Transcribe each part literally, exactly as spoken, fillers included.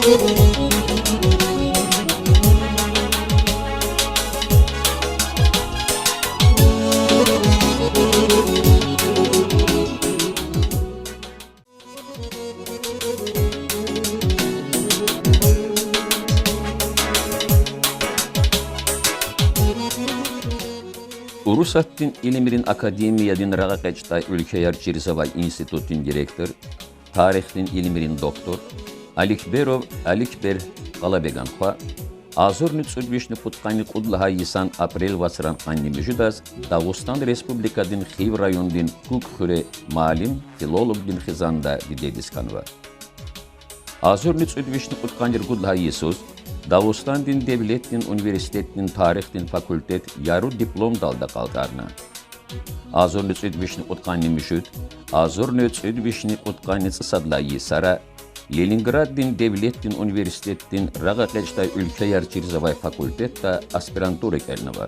Урусатдин илимрин академиядин рагъэкъечӀдай уьлквеяр чирзавай институтдин директор, тарихдин илимрин доктор, Аликберов Аликбер Къалабеган хва, агъзурни кӀуьд вишни пудкъанни кьуд лагьай йисан апрель вацран къанни муьжуьдаз Дагъустан Республикадин Хив райондин Кук хуьре муаллим, филологдин хизанда дидедиз хьанва. Агъзурни кӀуьд вишни кьудкъанни ругуд лагьай йисуз Дагъустандин девлетдин университетдин тарихдин факультет яру дипломдалди акьалтӀарна. Агъзурни кӀуьд вишни кьудкъанни муьжуьд, агъзурни кӀуьд вишни кьудкъанни цӀусад лагьай йисара Ленинграддин девлетдин университетдин рагъэкъечӀдай уьлквеяр чирзавай факультетда аспирантура кӀелнава.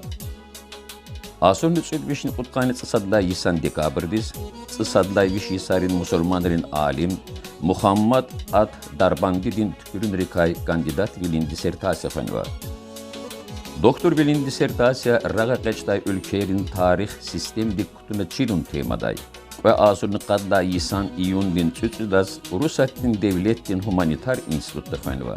Агъзурни кӀуьд вишни кьудкъанни цӀусад лагьай йисан декабрдиз цӀусад лагьай виш йисарин мусурманрин алим Мугьаммад ат-Дарбандидин туькӀуьрунрикай кандидатвилин диссертация хвенва. Докторвилин диссертация рагъэкъечӀдай уьлквейрин тарих системдик кутуна чирун темадай кьве агъзурни къад лагьай йисан июндин цӀуцӀидаз Урусатдин девлетдин гуманитар институтда хвенва.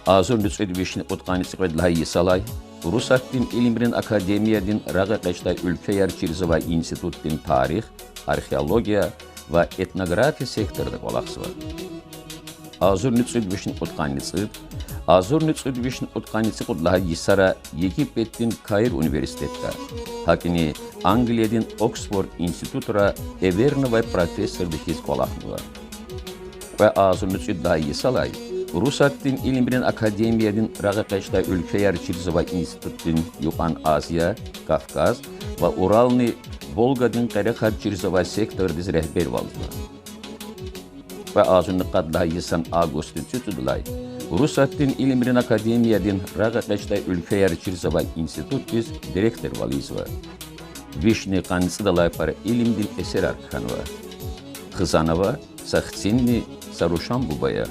Агъзурни кӀуьд вишни кьудкъанни цӀикьвед лагьай йисалай Урусатдин илимрин академиядин рагъэкъечӀдай уьлквеяр чирзавай институтдин тарих, археология ва этнография секторда кӀвалахзава. Агъзурни кӀуьд вишни кьудкъанни цӀуд, агъзурни кӀуьд вишни кьудкъанни цӀикьуд лагьай йисара Египетдин Каир университетда, гьакӀни Англиядин Оксфорд институтра эвернавай профессорди хьиз кӀвалахнава. Кьве агъзурни кӀуьд лагьай йисалай Урусатдин илимрин академиядин рагъэкъечӀдай уьлквеяр чирзавай институтдин Юкьван Азия, Кавказ ва Урални Волгадин къерехар чирзавай сектордиз регьбервалзава. Кьве агъзурни къад лагьай йисан августдин цӀуцӀидалай Урусатдин илимрин академиядин рагъэкъечӀдай уьлквеяр чирзавай институтдиз директорвал ийизва. Вишни къанни цӀудалай пара илимдин эсерар кхьенва. Хизанава са хцинни са рушан буба я.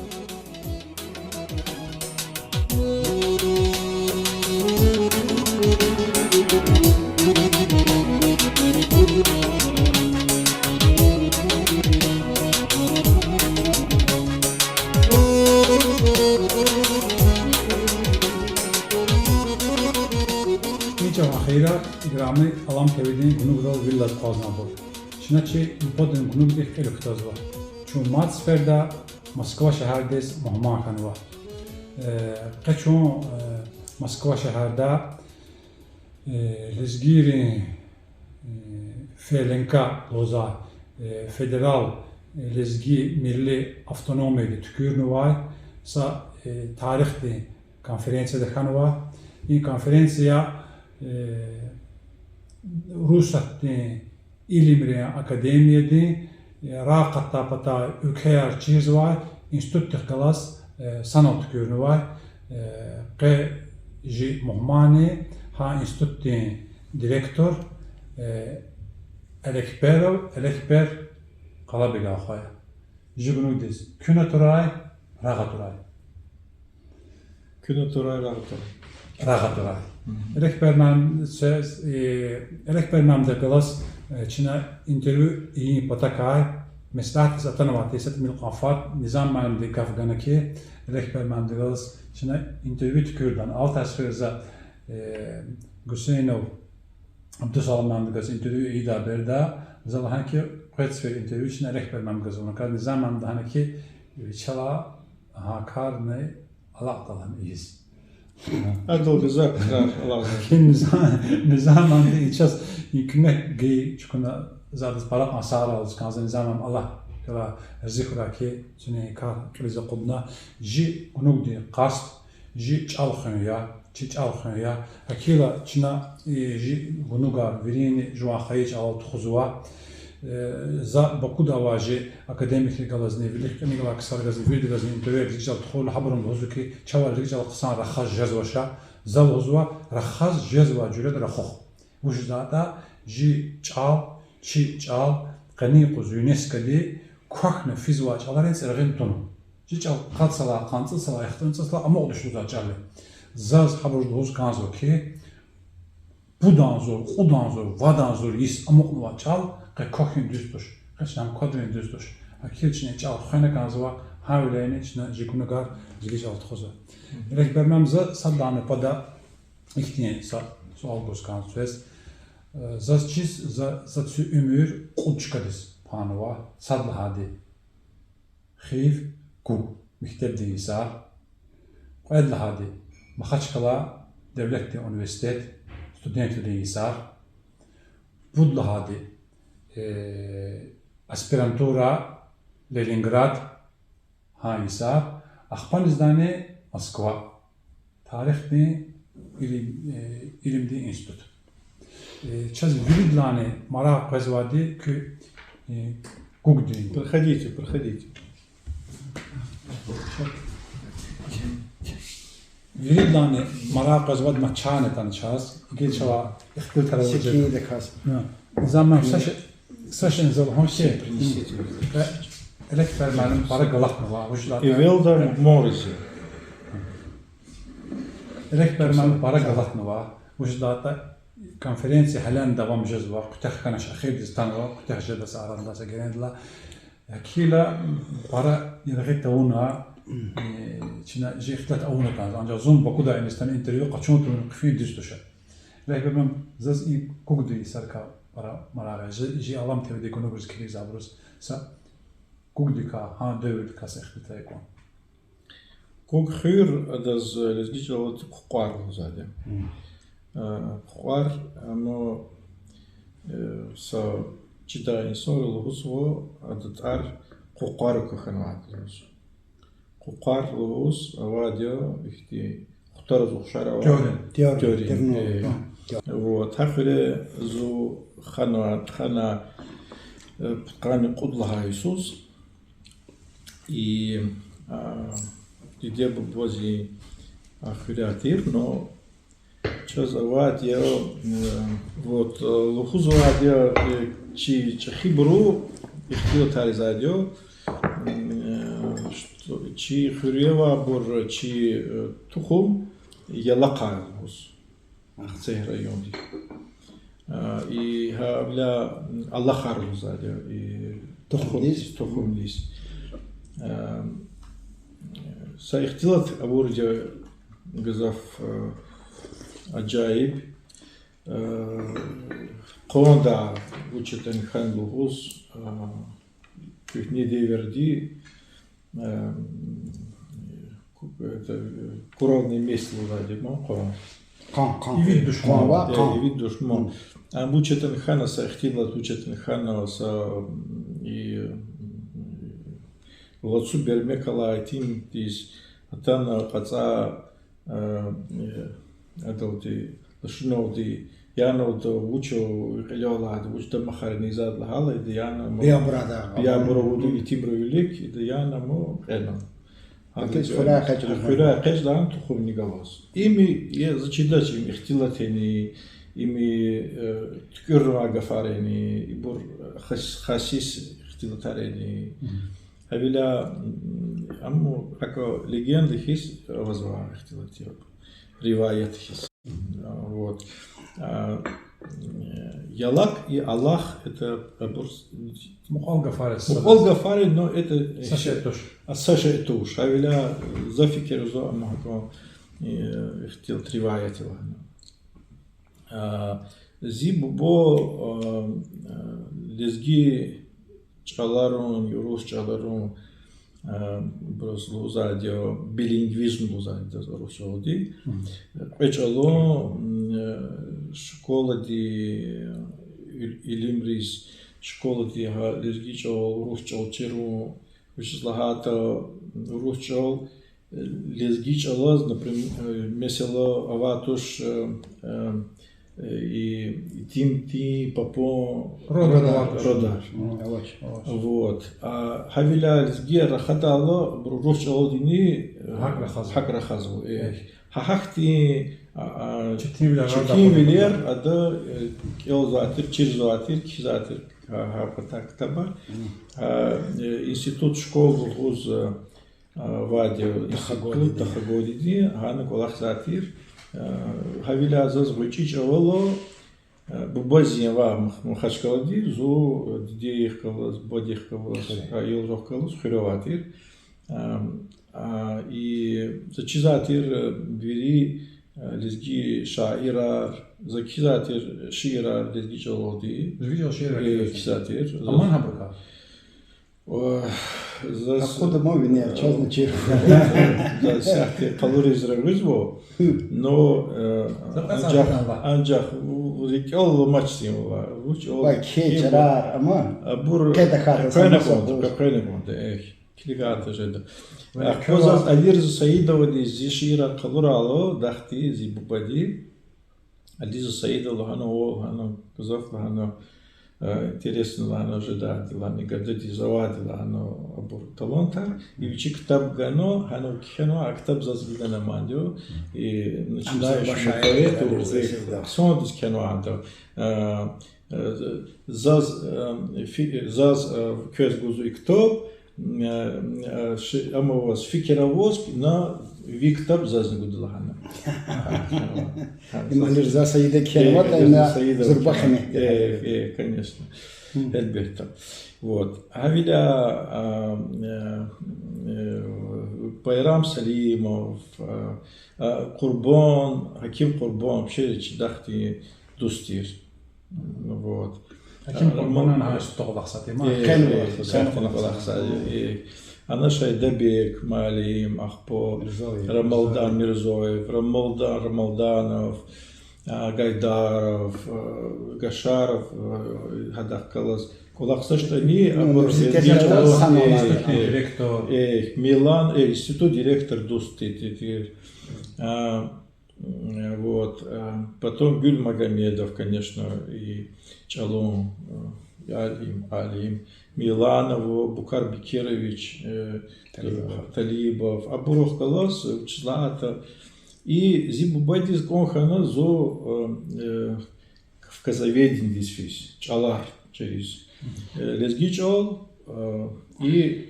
И чӀаван хийирар, играми Алам ТВ-дин гунуграл вил алаз акъвазнавайбур. Чна чи нубатдин гунугдихъ кьил кутазва. Чун мад сеферда Москва шегьердиз мугьман хьанва. Э, къе чун, э, Москва шегьерда, э, лезгийрин, э, Ф Л Н К лугьузвай, э, федерал, э, лезги милли автономияди туькӀуьрнавай са, э, тарихдин конференцияда хьанва. И конференция, э, Урусатдин илимрин академиядин, э, рагъ акъатдай патай уьлквеяр чирзавай институтдихъ галаз, э, санал туькӀуьрнавай, э, къе жи мугьманни гьа институтдин директор, э, Элекберов Элекбер Къалабеган хва я. Жи гунугдиз куьн атурай, рагъ атурай. Куьн атурай, рагъ атурай. Рагъ атурай. Элекбер муаллим, э, Элекбер муаллимдихъ галаз, э, чна интервью ийин патакай меслятдиз атанвай тир са тӀимил кьван фад, Низам муаллимди гаф гана хьи, Элекбер муаллимди галаз чна интервью туькӀуьрдан. Алатай сефер за, э, Гусейнов Абдусалам муаллимди галаз интервью ийидай береда, за лагьана хьи, кьвед сефер интервью чна Элекбер муаллимди галаз авуна кӀанда, Низам муаллимди лагьана хьи, вичелай гьа карни алакьдални ийиз. Адал гзаф крар алакьда. Низам, Низам муаллимди и чаз и куьмек гайи чукуна за адаз пара кьван сагърай лугьуз кӀанзава, Низам муаллим, Аллагь рази хьурай хьи, чун и кар кьилиз акъудна. Жи гунугдин къаст жи чӀал хуьн я, чи чӀал хуьн я. Гьакӏ хьайила чна, э, жи гунугар виринни жуван хайи чӀалал тухузва. Э, за Бакуда авай жи академикрихъ галазни, вилик кьиникьлай ксарихъ галазни, виридахъ галазни интервьюяр лезги чӀалал тухурла, гьабуру лугьузва хьи, чавай лезги чӀал хъсан рахаз жезвач. За лугьузва, рахаз жезвай жуьреда рахух. Вучиз лагьайтӀа жи чӀал, чи чӀал къенин юкъуз ЮНЕСКО-ди квахьна физвай чӀаларин цӀиргъин туна. Чи чӀал къад йисалай, къанни цӀуд йисалай, яхцӀурни цӀуд йисалай амукьда лугьузвай чӀал я. Заз гьабуруз лугьуз кӀанзава хьи, пуд агъзур, кьуд агъзур, вад агъзур йис амукьнавай чӀал къе квахьин дуьз туш, къе чна ам квадарин дуьз туш. Гьакӏ хьайила чна и чӀал хвена кӀанзава, гьавиляйни чна жи гунагар лезги чӀал тухузва. Регьбер мем, за сад лагьай патал ихьтин са суал гуз кӀанзава квез. Э, заз чиз, за, за куь уьмуьр кьуд чкадиз панва, сад лагьайди Хив, Гуг мектебдин йисар. Кьвед лагьайди Махачкъала девлетдин университет, студентрин йисар. Пуд лагьайди, э, аспирантура, Ленинград, гьа йисар. Ахпа низни Москва, тарихдин илим, э, илимдин институт. Э, чаз виридалайни марагъ къвезвайди куь, э, Гугдин. Проходите, проходите. Виридалайни марагъ къвезвайди мад чна атана чаз, гила чавай ихтилатар авачир. Секиндаказ. Я. Заман са шей, са шей зал гьон шей. Принесите. Э, Регьбер муаллим пара галатнава, вучиз лагьайтӀа. Эвелда муризи. Регьбер муаллим пара галатнава, вучиз лагьайтӀа конференция гьелени давам жезва, куьтягь хьанач, эхирдиз атанва, куьтягь жеда са арадилай, са герендилай. Гьакӏ хьайила пара яргъи тавуна, э, чна жи ихтилат авуна кӀанзава, анжах зун Бакуда инистан интервью къачун тавуна хъфин дуьз туш. Регьбер муаллим, заз и Гугдин йисарикай пара марагъ я, жи, жи Алам ТВ-дин гунугриз килигзавайбуруз, са Гугдикай, гьа девирдикай са ихтилат кван. Гуг хуьр, адаз лезги чӀалалди Къукъвар лугьузвайди я. Э, Къукъвар, амма, э, са чидай инсанри лугьузва, адан тӀвар Къукъвара квахьанвайди лугьуз. Къукъвар лугьуз авайди я ихьтин хутараз ухшар авай. Тёрен. Тёрен. Тёрен. Э, вот, гьа хуьре зун хана, хана, э, пудкъанни кьуд лагьай йисуз. И, а, диде-бубади а хуьряй тир, но чаз авайди я, э, вот, э, лугьузвайди я, э, чи чӀехибуру ихтилатар ийизвайди я, э, что чи хуьре авайбур, чи, э, тухум ялакъар лугьуз. Ахцегь райондин. А, и гьавиляй алахъар лугьузвайди я, и тухумдиз, тухумдиз. А, са ихтилат авурди я гзаф, а, ажайиб. А, къванва вуч ятӀани хьана лугьуз, а, куьгьне девирда, э, ку-, это, э, куранни мест лугьузвайди ман, къван. Къан, къан. Ивид душман. Къван ва къан. Э, ивид душман. Ам вуч ятӀани хьана, са ихтилат вуч ятӀани хьана, са, м, и, м, лацу бермек алай итимдиз атана кьацӀай, э, э, адалди, лашуналди, яна ада вуч я, кьиле алайди, вуч дамахар я, низад лагьайла, ида яна ам, биябур авурди итимрин вилик, ида яна ам кьена. Гьакиз хуьряй экъечӀна. Хуьряй экъечӀна тухумни галаз. Им, я, за чидач, им ихтилатни, им, э, туькӀуьрнавай гафарни, ибур хас-, хасис ихтилатарни. Гьавиляй, м, ам гьакӀ легенда хьиз авазва ихтилат я, риваят хьиз. А, вот. А, э, ялакъ и алахъ это абур с-, мукьвал гафар я, мукьвал гафар я, но это са шей туш. А, са шей туш. Гьавиляй за фикирзава, амма гьакӀ, э, ихтилат, риваят я лагьана. А, зи буба, а, а, лезги чӀаларун, урус чӀаларун, а, просто лугьузвайди я, билингвизм лугьузвайди я урус чӀалалди. Кьве чӀалан, м, э, школади, ил-, илимриз, школади гьа лезги чӀал, урус чӀал чирун, вучиз лагьайтӀа урус чӀал, э, лезги чӀалаз, наприм-, э, месела, авай туш, э, э, э, и, и итимдин папан родар, родар, родар. М, авач, авач. Вот. А гьавиляй лезгияр рахадайла, урус чӀалалдини, э, гьакӀ рахазва. ГьакӀ рахазва, э. Э. Гьа гьахьтин, а, а, четинвилер, четинвилер ада, э, кӀелзавай тир, чирзавай тир, кхьизвай тир, гьа, гьа патай ктабар. М. А, э, институт, школа лугьуз, э, авайди я институт, Дахагодиди, гьана кӀвалахзавай тир. Гьавиляй заз гъвечӀи чӀавалу, бубадин ваъ, Мах-, Махачкъалади, зун дидедихъ галаз, бубадихъ галаз, аялрихъ галаз хуьре авай тир. И за чизвай тир вири лезги шаирар, за кхьизвай тир шиирар лезги чӀалалди. Лезги чӀалалди шиирар кхьизвай тир. Аман гьабурукай? Акъудаман винел, чаз начир. Заз сятда къалуриз регъуьзва, но анжах, анжах рикӀел аламачзава, вуч ва кхьей чарар ама абур къвена кӀанда, къвена кӀанда, эхь, килигайтӀа жеда. Ахпа заз Алирза Саидовади зи шиирар къалурайла, дахди зи бубади, Алирза Саидова лагьана, о, лагьана, гзаф лагьана интересный лагьана жедайди лагьана, гадади завайди лагьана абур талантар. И вичи ктаб гана, гьана кхьенва, а ктаб заз гана мад я, и начинающему поэту, хъсандиз кхьенва ада. Заз, заз квез гузва и ктаб, амма ваз фикир аваз, на ви ктаб зазни гуда лагьана. Им Алирза Саидов кхьенватӀа, ина зурба кхьена. Конечно. Гьелбетда. Вот. Гьавиляй Байрам Салимов, Къурбан, Гьаким Къурбан, вообще чи дахдин дуст тир. Вот. Гьаким Къурбанан гьа сутагъ вахсатима? Кьван вахсатима. Ана Шайдабек муаллим, ахпа Рамалдан Мирзоев, Рамалдан Рамалданов, Гайдаров, Гашаров, гьадахъ галаз кӀвалахзавачтӀани, абур университетда директор, Милан, институт директор дуст тир. Вот. Потом Гуьлмагомедов, конечно, и чӀалан алим, алим. Миланов Букар Бекирович Талибов. Абурухъ галаз вучиз лагьайтӀа, и зи бубадиз кӀан хьана зун кавказоведениедиз физ, чӀалар чириз. Лезги чӀал и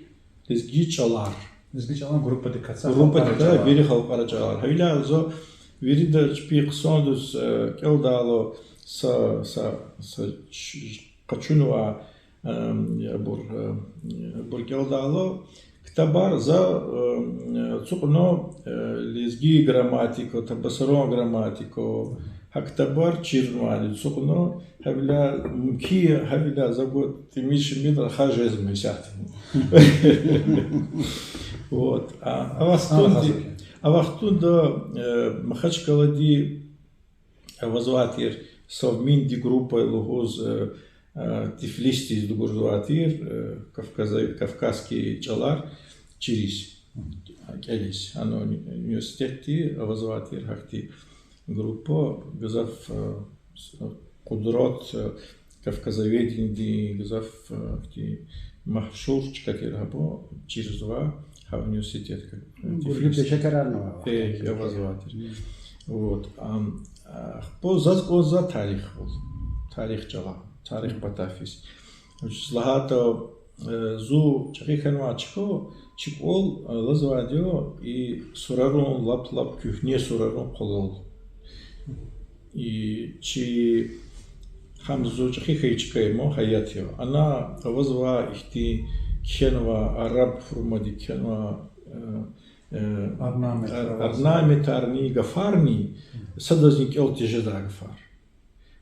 лезги чӀалар. Лезги чӀалан группадик квай, группадик квай вири халкьарин чӀалар. Гьавиляй зун вирида чпи хъсандиз кӀелдайла, са, са, са къачунвай, абур, абур кӀелдайла, ктабар за ацукьна, лезги грамматика, табасаран грамматика, гьа ктабар чирнавайди ацукьна, гьавиляй мумкин я, гьавиляй за гуд тӀимил-шимил рахаз жезмай исятда. Вот. А вахтунда, а вахтунда Махачкъалади авазвай тир Совминди группа лугьуз, Тифлисдиз дугурзавай тир кавказский чӀалар чириз, кӀелиз. Гьана университетди авазвай тир гьахьтин группа, гзаф къудрат, кавказоведениедин гзаф ихьтин машгьур чка тир гьабур, чирзава гьа университетда. Тифлисда. Авазвай тир. Вот. Ахпа заз кӀанзава тарих, тарих чӀала, тарих патай физ. Вучиз лагьайтӀа зун чӀехи хьанвай чка, чи кӀвал алазвайди я и сурарин, лап-лап куьгьне сурарин къвалал. И чи гьам зун чӀехи хьайи чка я, ма гьаят я. Ана авазвай ихьтин кхьенвай, араб формадик кхьенвай, орнаментарни, гафарни, садазни кӀел тежедай гафар.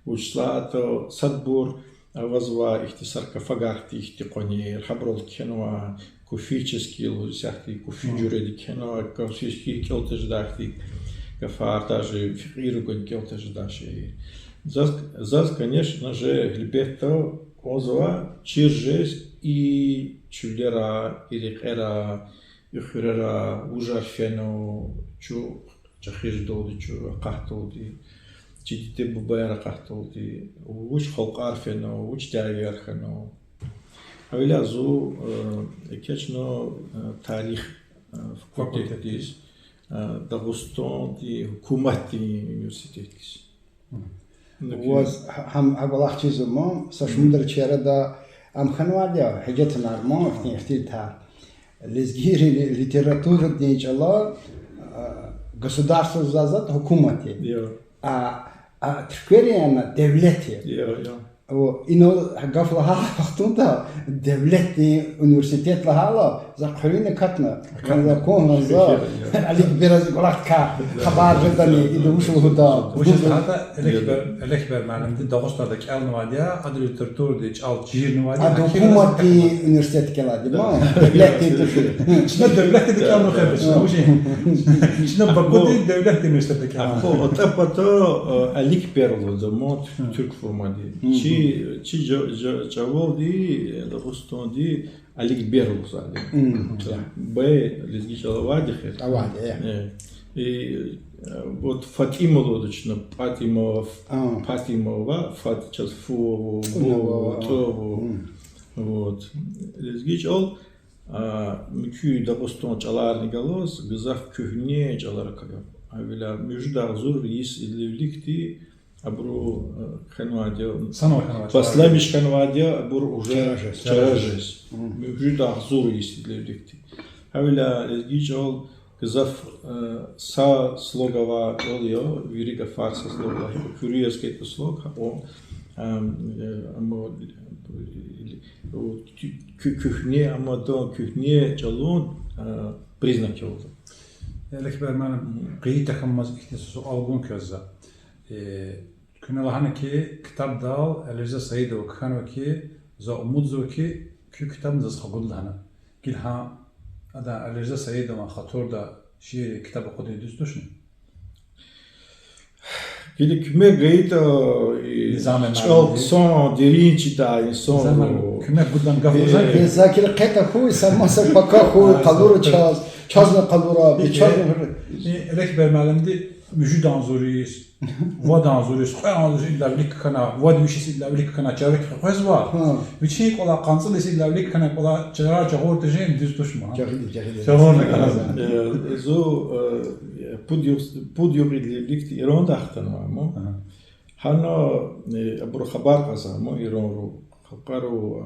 Вучиз лагьайтӀа садбур авазвай ихьтин саркофагар хьтин ихьтин къванер, гьабурал кхьенвай куфический лугьуз, исятда куфи жуьредик кхьенвай, куфический кӀел тежедай хьтин гафар, даже фикьирвилин кӀел тежедай шейэр. Заз, заз, конечно же, гьелбетда, кӀанзава чир жез и чуьлера, и рекьера, и хуьрера, вужар фена, чун чӀехи жедалди, чун акъатдалди, чи диде-бубаяр акъатдалди, вуч халкьар фена, вуч дявеяр хьана. Гьавиляй зун экечӀна тарих факультетдиз, Дагъустандин гьукуматдин университетдиз. Ваз гьа, гьа кӀвалах чизва ман, са шумудра чи арада ам хьанвайди я, гьуьжетунар ман, ихьтин ихтилатар. Лезгийрин литературадин чӀала, а, государство заз затӀ, гьукумат я. Я. А, а туьрквери яна девлет я. Я, я. О, инал гаф лагьай вахтунда девлетдин университет лагьайла, за хъуьруьн акатна, акатна. Закон за, Я, я. Аликбераз кӀвалахдикай хабар жедани, ида вуч лугьуда. Вучиз лагьайтӀа Элехбер, Элехбер муаллимди Дагъустанда кӀелнавайди я, адан литературадин чӀал чирнавайди я, Ада гьакӀ гьукуматдин университет кӀелайди я, Да. Девлетдин тушир. Чна девлетдин кӀелнава хьи, чна вучиз? Чна Бакудин девлетдин университетда кӀелнава. Ахпа, атӀа пата, э, Аликбер лугьуда, мо туьрк формади. Чи, чи жа-, жа-, чӀавалди, э, Дагъустанди Аликбер лугьузвайди. Б лезги чӀал авайди хьи. Авайди, э. Э, и, э, вот ФатӀима лугьуда чна, ПатӀима, Ф-, А. ПатӀимава, Фат чаз фу, бу, ТӀу ава, А. ТӀу ава. Вот. Лезги чӀал, а, муькуь Дагъустан чӀаларни галаз, гзаф куьгьне чӀаларикай я. Гьавиляй муьжуьд агъзур йис идалай виликди, абуру, э, хьанвайди я, Санал хьанвай чӀалар. Басламиш хьанвайди я, абур уже Чара жез. Чара жез. Муьжуьд агъзур йис идалай виликди. Гьавиляй лезги чӀал гзаф, э, са слог авай чӀал я, вири гафар са слог лагьай, куьруь яз хьайитӀа слог, гьа, о, эм, э, амма, э, куь-, куьгьне, амма адан куьгьне чӀалан, э, признак я лугьузва. Элехбер муаллим, къайи тахьамаз ихьтин суал гун квез за. Э, куьне лагьана хьи, ктабдал Алирза Саидова кхьенва хьи, за умудзава хьи, куь ктабни заз хгуд лагьана. Гила гьа адан, Алирза Саидован хатурда шиир, ктаб акъудун дуьз тушни? Гила куьмек гайитӀа, э, чӀал хъсан, дерин чидай инсанри. Куьмек гудан гаф лугьузва. Э, за гила кьетӀа хьуй, са маса пака хьуй, къалура чаз, чазни къалура, э, чазни. Элехбер муаллимди муьжуьд агъзур йис, вад агъзур йис, кьве агъзур йис идалай вилик хьана, вад виш йис идалай вилик хьана чарарик къекъвезва. Вичин кӀвале къанни цӀуд йис идалай вилик хьана кӀвале чарар жагъур тежен дуьз тушма? Жагъур, жагъур. Э, зун, э, пуд югъ, пуд югъ идалай виликди Иранда хтанвай ман. Гьана, э, абуру хабар кьазва ман Иранрай. Хабару,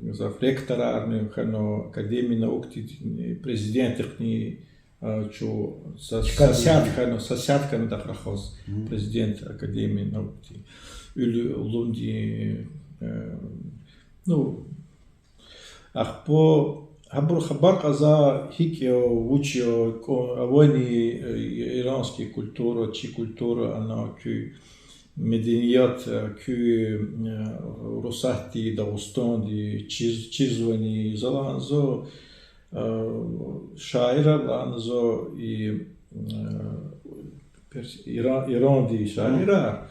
э, гзаф ректорарни хьана, академия наукадин, э, президентдихъни, э, чун са, са сят хьана, са сят хьана дахъ рахаз, президент академия наукадин, уьлуьвилин, э, ну, ахпа гьабуру хабар кьазва, гьикӀ я, вуч я, кӀо-, авани, э, иранский культура, чи культура, ана куь меденият, э, куь, э, Урусатди, Дагъустандин чиз-, чизвани, за лагьанзава, э, шаирар лагьанзава, и, э, перс-, Иран-, Ирандин шаирар,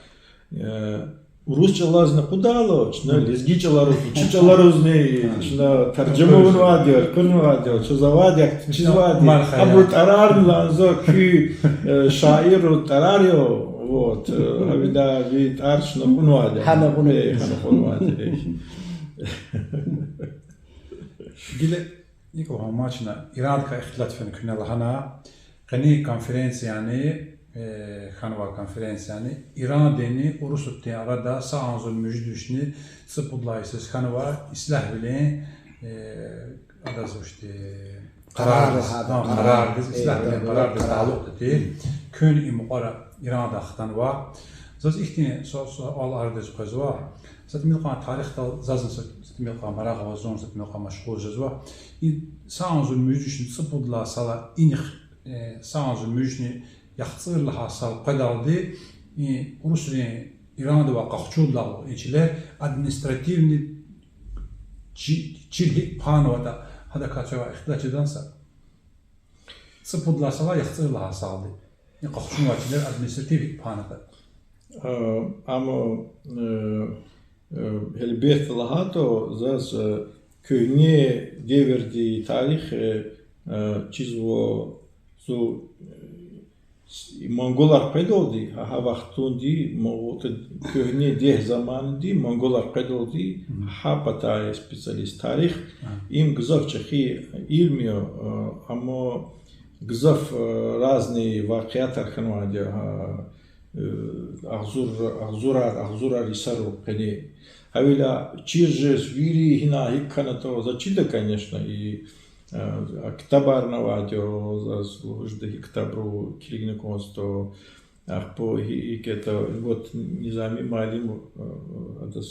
э, урус чӀалазни акъудайла, чна лезги чӀаларузни, чи чӀаларузни чна таржума авунвайди я, кьунвайди я, чаз авайди я, чизвайди я. Абурун тӀварарни лагьанзава, куь, э, шаиррин тӀварар я, вот, э, гьавиляй ви тӀвар чна кьунвайди я. Гьана кьунвайди я. Э, гьана кьунвайди я. Гила икӀ ва гьам чна Ирандикай ихтилат фена куьне лагьана, къенин конференцияни, э, хьанвай конференцияни, Ирандинни Урусатдин арада са агъзур муьжуьд вишни цӀипуд лагьай йисуз хьанвай ислягьвилин, э, адаз вучди, къарардиз, къарардиз, ислягьвилин къарардиз талукьди тир. Куьн и мукьвара Ирандай хтанва. Заз ихьтин суал арадиз къвезва. Са тӀимил кьван тарихдал зазни са тӀимил кьван марагъ ава, зун са тӀимил кьван машгъул жезва. И са агъзур муьжуьд вишни цӀипуд лагьай сала инихъ, э, са агъзур муьжуьд вишни яхцӀур лагьай сал къведалди, и урусрин Иранда авай къахчудалди и чилер административный чи-, чил гьикӀ панватӀа, гьадакай квевай ихтилат жедан са. ЦӀипуд лагьай сала яхцӀур лагьай салди и къахчунвай чилер административ гьикӀ панатӀа. Амма, э, гьелбетда, лагьайтӀа, заз, э, куьгьне девирдин тарих, э, чизва, зун, э, монголар къведалди, гьа, гьа вахтунди, мо-, куьгьне дегь заманди монголар къведалди, гьа патай специалист тарих, им гзаф чӀехи илим я, э, амма гзаф, э, разный вакъиатар хьанвайди я, гьа, э, агъзур-, агъзурар, агъзурар йисарал къени. Гьавиляй чир жез вири гьина гьикӀ хьанатӀа, заз чида, конечно, и А, ктабарни авайди я, заз лугьуз жеда, гьи ктабрал килигна кӀанзаватӀа. Ахпа гьи, гьикӀ ятӀа, вот, Низами муаллим, а, адаз,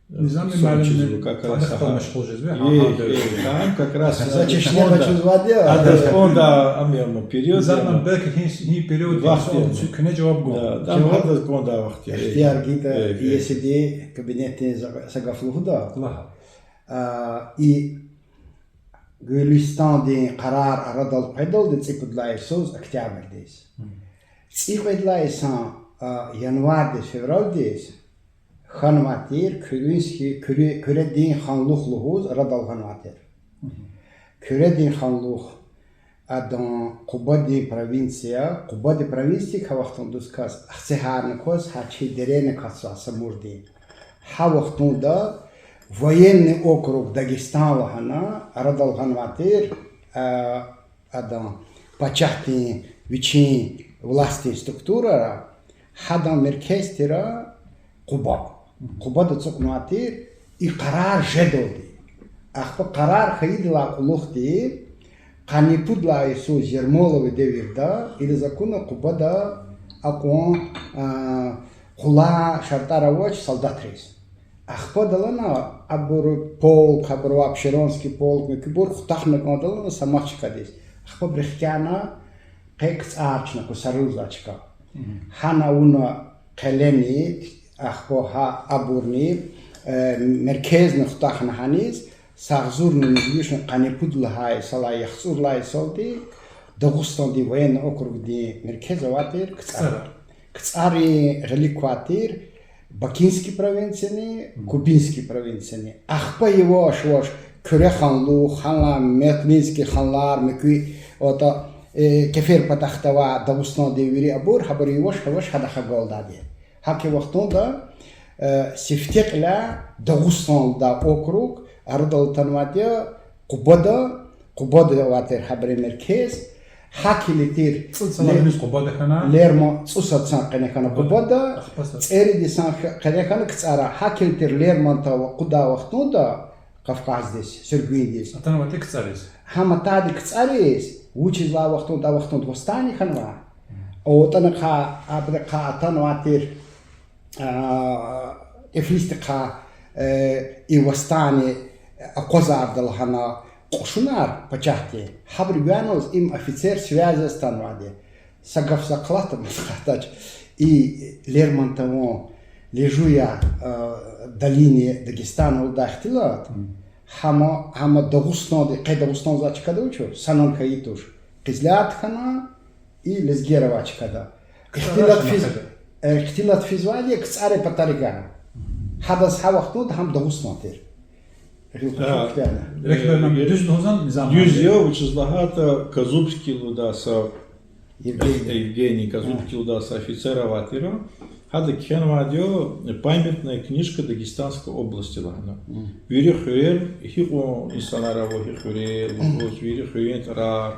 а, Низами муаллимни тарихдал машгъул жезва, гьа, гьа девирда. Там как раз, за чешне квачузвайди я. Адаз кӀанда ам я, ам период я. Низаман, белки, гьи, гьи период вахт я, куьне жаваб гун. Да, там адаз кӀанда вахт я. Ихтияр гайитӀа, если кабинетдин за са гаф лугьуда. Лагь. А, и Гуьлуьстандин къарар арадал къведалди цӀипуд лагьай йисуз октябрдиз. ЦӀикьвед лагьай йисан, а, январдиз, февралдиз хьанвай тир Куьринский, Куьре-, Куьредин ханлух лугьуз арадал гъанвай тир. Куьредин ханлух, адан Къубадин провинция, Къубадин провинция гьа вахтунда дуьз кас, Ахцегьарни кваз, гьа чи дерейни катзава Самурдин. Гьа вахтунда военный округ Дагестан лагьана арадал гъанвай тир, а, адан пачагьдин вичин властдин структурара, гьадан меркез тир Къуба. Къубада ацукьнавай тир и къарар жедалди. Ахпа къарар хьайидалай кьулухъди, къанни пуд лагьай йисуз Ермолован девирда, идаз акуна Къубада акьван, а, къулай шартӀар авач солдатриз. Ахпа далана абур полк, абур Апшеронский полк, муькуьбур хутахна кӀандалана са мах чкадиз. Ахпа абуру хкяна къе КцӀар чна кусаруза чка. Гьана авуна къелени, ахпа гьа абурни, э, меркезни хутахна гьаниз, са агъзурни муьжуьд вишни къанни пуд лагьай йисалай, яхцӀур лагьай йисалди Дагъустандин военный округдин меркез авай тир КцӀар. КцӀарин гъилик квай тир Бакинский провинцияни, Кубинский провинцияни. Ахпа яваш-яваш Куьре ханлух, гьанлай Метлинский ханлар, муькуь, атӀа, э, Кефер патахъда авай Дагъустандин вири абур, гьабур яваш-яваш гьадахъ агалдайди. ГьакӀ вахтунда, э, сифте кьиляй Дагъустан лугьудай округ арадал атанвайди я Къубада, Къубада авай тир гьабурун меркез, гьакӀ хьайила тир цӀусад лагьай йисуз Къубада хьана, Лермон-, цӀусад сан къене хьана Къубада, цӀерид йисан къене хьана КцӀара, гьакӀ хьайила тир Лермонтован акъудай вахтунда Кавказдиз, Сюргундиз. Атанвай тир КцӀариз. Гьам атайди КцӀариз, вучиз лагьай вахтунда, а вахтунда восстание хьанвай. АтӀана хьа, абурухъ атанвай тир, а, Ифлисдихъ, э, и восстание акъвазарда лагьана кьушунар пачагьдин, гьабуру гуьгъуьниз им офицер связьдиз атанвайди. Са гаф за хълагьайтӀа, мад хълагьдач, и Лермонтован Лежу я, э, в долине Дагестана лугьудай ихтилат, гьам, гьам Дагъустандин, къе Дагъустандин за чкада вуч я, санал хьайи туш, къизлярд хьана, и лезгияр авай чкада. Ихтилат физ-, э, ихтилат физвайди я КцӀарин патаригана. Гьадаз гьа вахтунда гьам Дагъустан тир. Гъил къачуз куьтягьна. Рехбер, дуьз лугьузвани, Низам? Дуьз я, вучиз лагьайтӀа Козубский лугьудай са Евгений. Евгений Козубский лугьудай са офицер авай тир. Гьада кхьенвайди я памятная книжка Дагестанской области лагьана. Вири хуьрер, гьикьван инсанар ава гьи хуьрер лугьуз, вири хуьруьн тӀварар,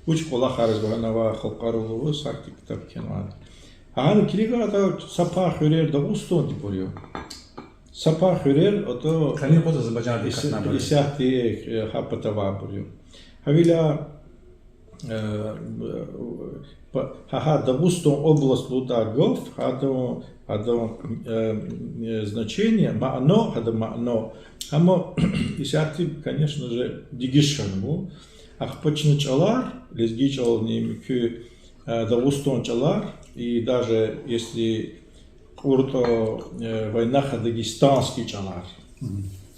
вуч кӀвалахар гуьгъуьнавай халкьарал лугьуз, гьахьтин ктаб кхьенвайди. Гьана килигайтӀа, са пай хуьрер Дагъустандибур я. Са пай хуьрер, ото къенин юкъуз Азербайжандин катна авайбур я. Исятда, э, гьа пата авайбур я. Гьавиляй, э, гьа, гьа Дагъустан область лугьудай гаф, гьадан, гьадан, э, значение, мано, гьадан мано. Амма исятда, конечно же, дегиш хьанва. Ахпа чна чӀалар, лезги чӀални, муькуь, э, Дагъустан чӀалар, и даже если кьуртӀа, э, войнаха дагестанский чӀалар,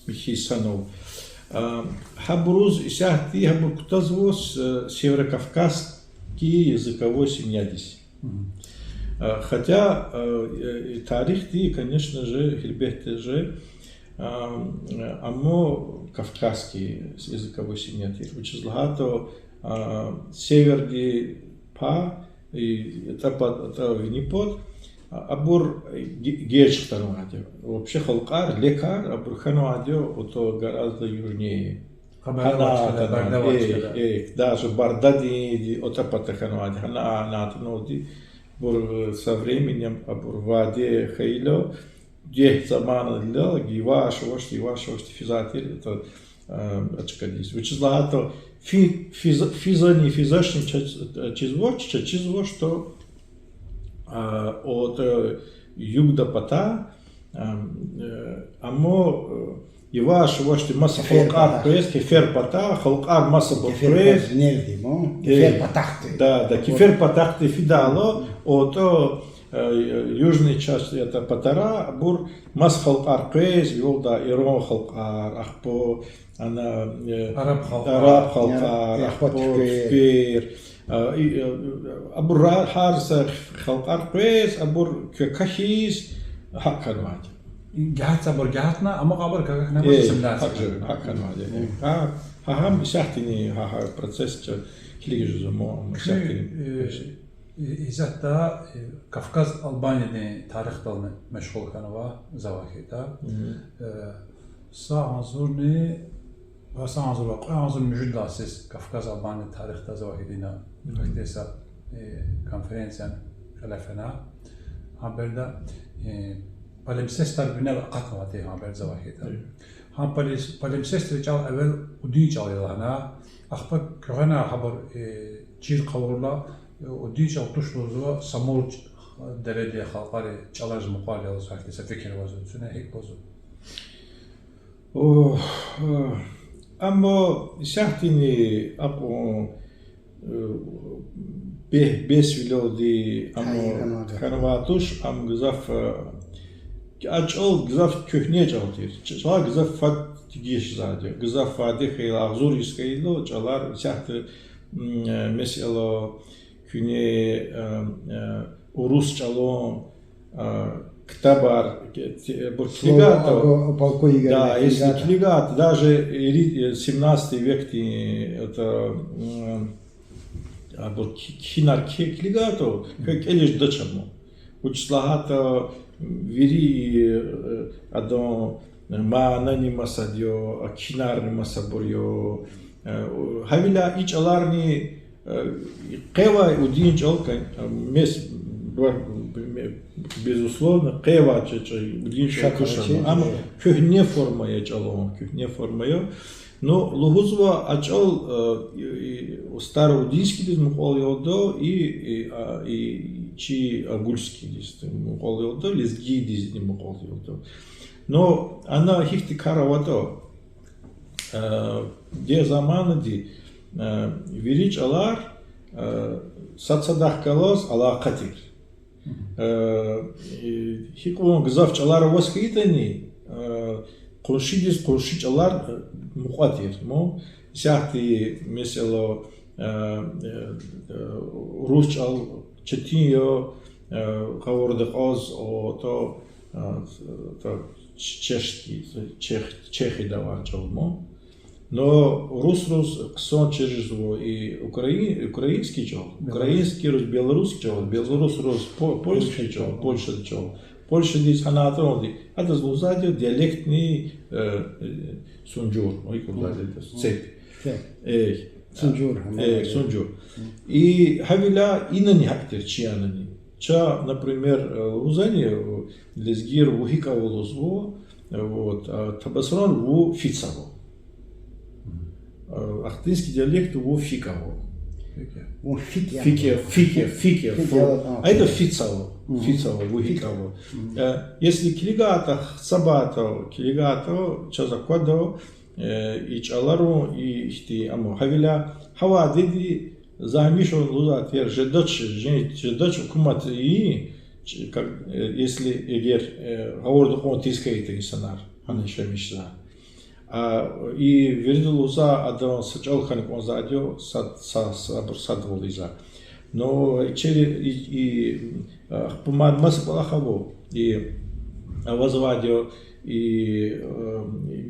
михьи санал, гьабуруз исятда гьабур кутазва, э, северокавказский языковой семьядиз. Э, хотя, э, э, тарихди, конечно же, гьелбетда же, э, амма кавказский языковой семья тир. Вучиз лагьайтӀа, э, севердин пай, и, тӀа пад, тӀа вини пад, а, абур, э, ге-, геж хтанвайди я. Вообще халкьар, лекар, абур хьанвайди я, ото гораздо южнее. Хабар авач кьада, Барда авач кьада. Э, э, даже Бардадин, отӀа пата хьанвайди, гьана, гьана атанвайди, абур, э, со временем абур ваде хьайила, дегь заманайла, яваш-яваш, яваш-яваш физвай тир, это, Э, а чкадиз. Вучиз лагьайтӀа фи-, физа-, физани, физашни чаз-, чизвач, чаз чизвач, то, а, от, э, югда пата, а, э, амма, э, яваш-явашди маса халкьар къвез, кефер пата, халкьар масабур къвез. Кефер патахъди, мо? Э, кефер патахъди. Да, да, кефер патахъди фидайла, от, э, южный часть, это, патара, абур маса халкьар къвез, югъда иран халкьар, ахпа, ана, э, араб халкьар, араб халкьар, э, ахпа, ахпа туьрквер. Туьрквер. А, и, э, абур ра-, гьар са халкьар къвез, абур к-, кахьиз, гьакӀ хьанвайди. Гьат абур гьатна, амма абур кахьна, э, ассимиляция гьакӀ жеда, хьанвайди. Гьа, гьа, гьам исятдани, гьа, гьа процесс ча килигиз жезва, мо, исятдани. Э, и-, исятда, э, Кавказ Албаниядин тарихдални машгъул хьанва завай хьайитӀа. Э, са агъзурни, ва са агъзур ва кьве агъзур муьжуьд лагьай йисуз Кавказ Албаниядин тарихдал завай хьайитӀа ина, вахтеса, э, конференция кьиле фена. Гьа береда, э, палимсестар винел акъатнавайди гьа береда завай хьайитӀа. Гьа палис-, палимсестри чӀал эвел удин чӀал я лагьана, ахпа гуьгъуьна гьабур, э, чир хъувурла, э, удин чӀал туш лугьузва Самур ч-, дереда халкьарин чӀалариз мукьвал я лугьуз, гьахьтин са фикир авазва, цуьне гьикӀ лугьузва. О, э, амма исятдани акьван, э, бе-, бес вилелди амма хьанвай туш, ам гзаф, э, а чӀал гзаф куьгьне чӀал тир. Ч-, чӀалар гзаф фад дегиш жезвайди я. Гзаф фад хьайила, агъзур йис хьайила, чӀалар исятда, м, э, месела, куьне, э, э, урус чӀалан, э, ктабар, те-, те-, абур килигайтӀа, да, если килигайтӀа, даже ири-, э, семнадцатый векдин, это, м, абур ки-, кхьинар ки-, килигайтӀа, квез кӀелиз жедач ам. Вучиз лагьайтӀа вири, э, адан манани масад я, кхьинарни масабур я. Э, гьавиляй и чӀаларни, э, къейдвай удин чӀал, кон-, э, мес-, ба-, безусловно, къейдвай чӀа-, чӀа-, удин чӀал туш ам. Амма куьгьне форма я чӀалан, куьгьне форма я. Ну, лугьузва, а чӀал, э, и, и староудинскийдиз мукьвал ялда, и, и, а, и чи агульскийдиз мукьвал ялда, лезгийдизни мукьвал ялда. Ну, ана гьихьтин кар аватӀа, э, дегь заманди, э, вири чӀалар, э, сад садахъ галаз алакъа тир. Э, и, гьикьван гзаф чӀалар аваз хьайитӀани, э, къуншидиз къунши чӀалар, э, мукьва тир. Мо, исятда, месела, э, э, э, урус чӀал четин я, э, гъавурда кьаз, о, то, э, то, ч-, чешский, чех-, Чехияда авай чӀал мо. Но урусриз хъсан чир жезва и украин-, украинский чӀал, украинскийриз белорусский чӀал, белорусриз по-, польский чӀал, Польшада чӀал. Польшадиз гьана атӀанвайди, адаз лугьузвайди диалектный, э, э, сунжур, ой, куда это, цепь. Э, сунжур, э, сунжур. И гьавиляй инани гьакӀ тир, чи анани. Ча, например, э, лугьузани, э, лезгийри вун гьикӀ ава лугьузва, вот, а табасаран вун фиц ава. Э, ахтынский диалект вун фикӀ ава. Вун фикӀ я. ФикӀ я, фикӀ я, фикӀ я, фикӀ я, фу. А это фиц ава. Фиц ава, вун гьикӀ ава. Э, если килигайтӀа, хцабайтӀа, килигайтӀа, чаз аквада, э, и чӀаларун, и ихьтин, амма гьавиляй гьавайдиди за гьамиша лугьузвай тир, жедач, же-, жедач гьукумат и, ч-, как, э, если, эгер, э, гъавурда кьван тийиз хьайитӀа инсанар, гьана яшамиш жезва. А, и вирида лугьузвай, адан са чӀал хьана кӀанзавайди я, сад, са, сабур садвал ийизвай. Но через, и, и, а, ахпа мад маса кӀвалах ава, и, авазвайди я, и, э,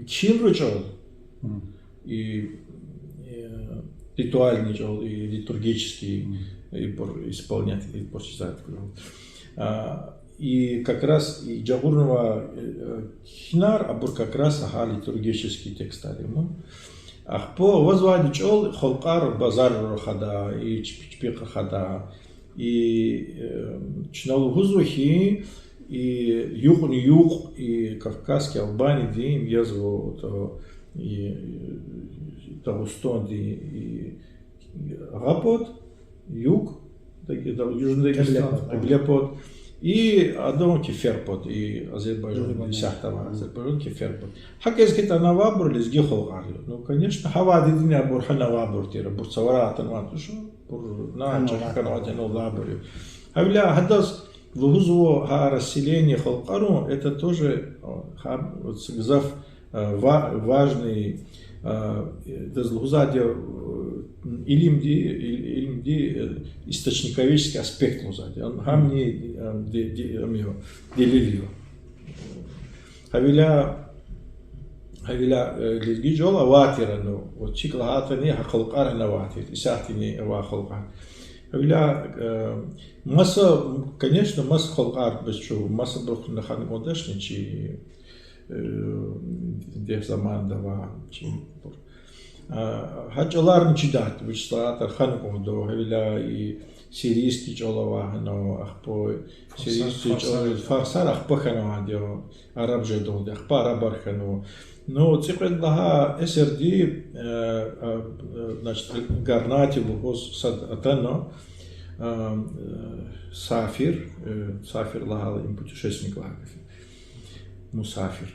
кхьинрин чӀал, и, э, ритуальный чӀал, и литургический, ибур исполнять, ибур чизвайди я. А, и как раз и жагъурнавай, э, кхьинар, абур как раз гьа литургический текстар я ма. Ахпа авазвайди чӀал халкьар базарра рахадай, и чпи-, чпихъ рахадай. И, э, чна лугьузва хьи, и юкьни-юкь, и Кавказский Албаниядин язва, то, и, э, Дагъустандин и гъапад, юг, да-, да-, Южный Дагестан, Кьиблепад. Кьиблепад, и адан кеферпад, и Азербайжан, Азербайжан. Исятда авай Азербайжан кеферпад. ГьакӀ яз хьайитӀа, анавайбур лезги халкьар я. Ну, конечно, гьа вадидини абур гьанавайбур тир, абур цавара атанвай туш, абур на чӀехи хьанвайди, анавайбур я. Гьавиляй гьадаз лугьузва гьа расселение халкьарун, это тоже, э, гьа, гзаф, э, ва-, важный, э, адаз лугьузвайди, э, илимди, ил-, илимди, э, источниковедческий аспект лугьузвайди. Ам, гьамни, э, де-, де-, ам я, делил я. Гьавиляй, гьавиляй, э, лезги чӀал авай тир, ну, вот чик лагьайтӀани, гьа халкьар гьана авай тир, исятдани авай халкьар. Гьавиляй, э, маса, конечно, маса халкьар бес чу, масабурухъ хьана кӀандачни чи, э, дегь заманда авай чи. А, гьа чӀаларни чидайди, вучиз лагьайтӀа хьана кӀанда, гьавиляй и сирийский чӀал авай гьана, ахпа сирийский чӀал, фарсар ахпа хьанвайди я, араб жедалди, ахпа арабар хьанва. Ну, цӀикьвед лагьай эсерди, э, э, э, значит, Гарнати лугьуз сад атана, э, э, сафир, э, сафир лагьайла им путешественник лагьай гаф я. Мусафир.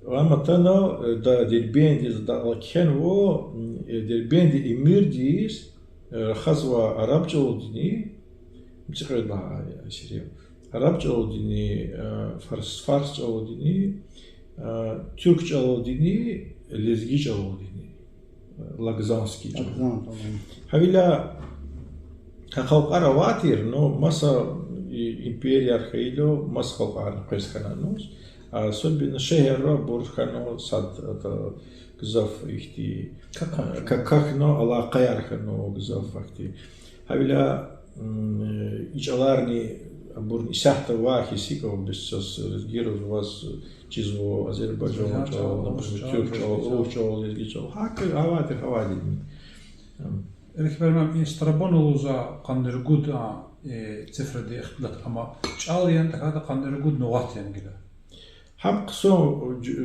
Ам атана, э, да, Дербентдиз, да, кхьенва, м, э, Дербентдин эмирдиз, э, рахазва араб чӀалалдини, цӀикьвед лагьай эсер я, араб чӀалалдини, э, фарс, фарс чӀалалдини, э, туьрк чӀалалдини, лезги чӀалалдини. Лакзанский чӀал. Лакзан, тамам. Гьавиляй гьа халкьар авай тир, ну, маса и-, империяр хьайила, маса халкьарни къвез хьана лугьуз. А особенно шегьерра абур хьана сад, это, гзаф ихьтин, какахьна, алакъаяр хьана гзаф ихьтин. Гьавиляй, м, э, и чӀаларни абурни исятда авай хьиз гьикӀ, бес чаз лезгийриз ваз чизва азербайжан чӀал, туьрк чӀал, урус чӀал, лезги чӀал. ГьакӀ авай тир, авайди. Эрикбер муаллим, и Страбон лугьузвай къанни ругуд, а, э, цифрада ихтилат, амма чӀал яни тахьайтӀа къанни ругуд нугъат яни гила? Гьам хъсан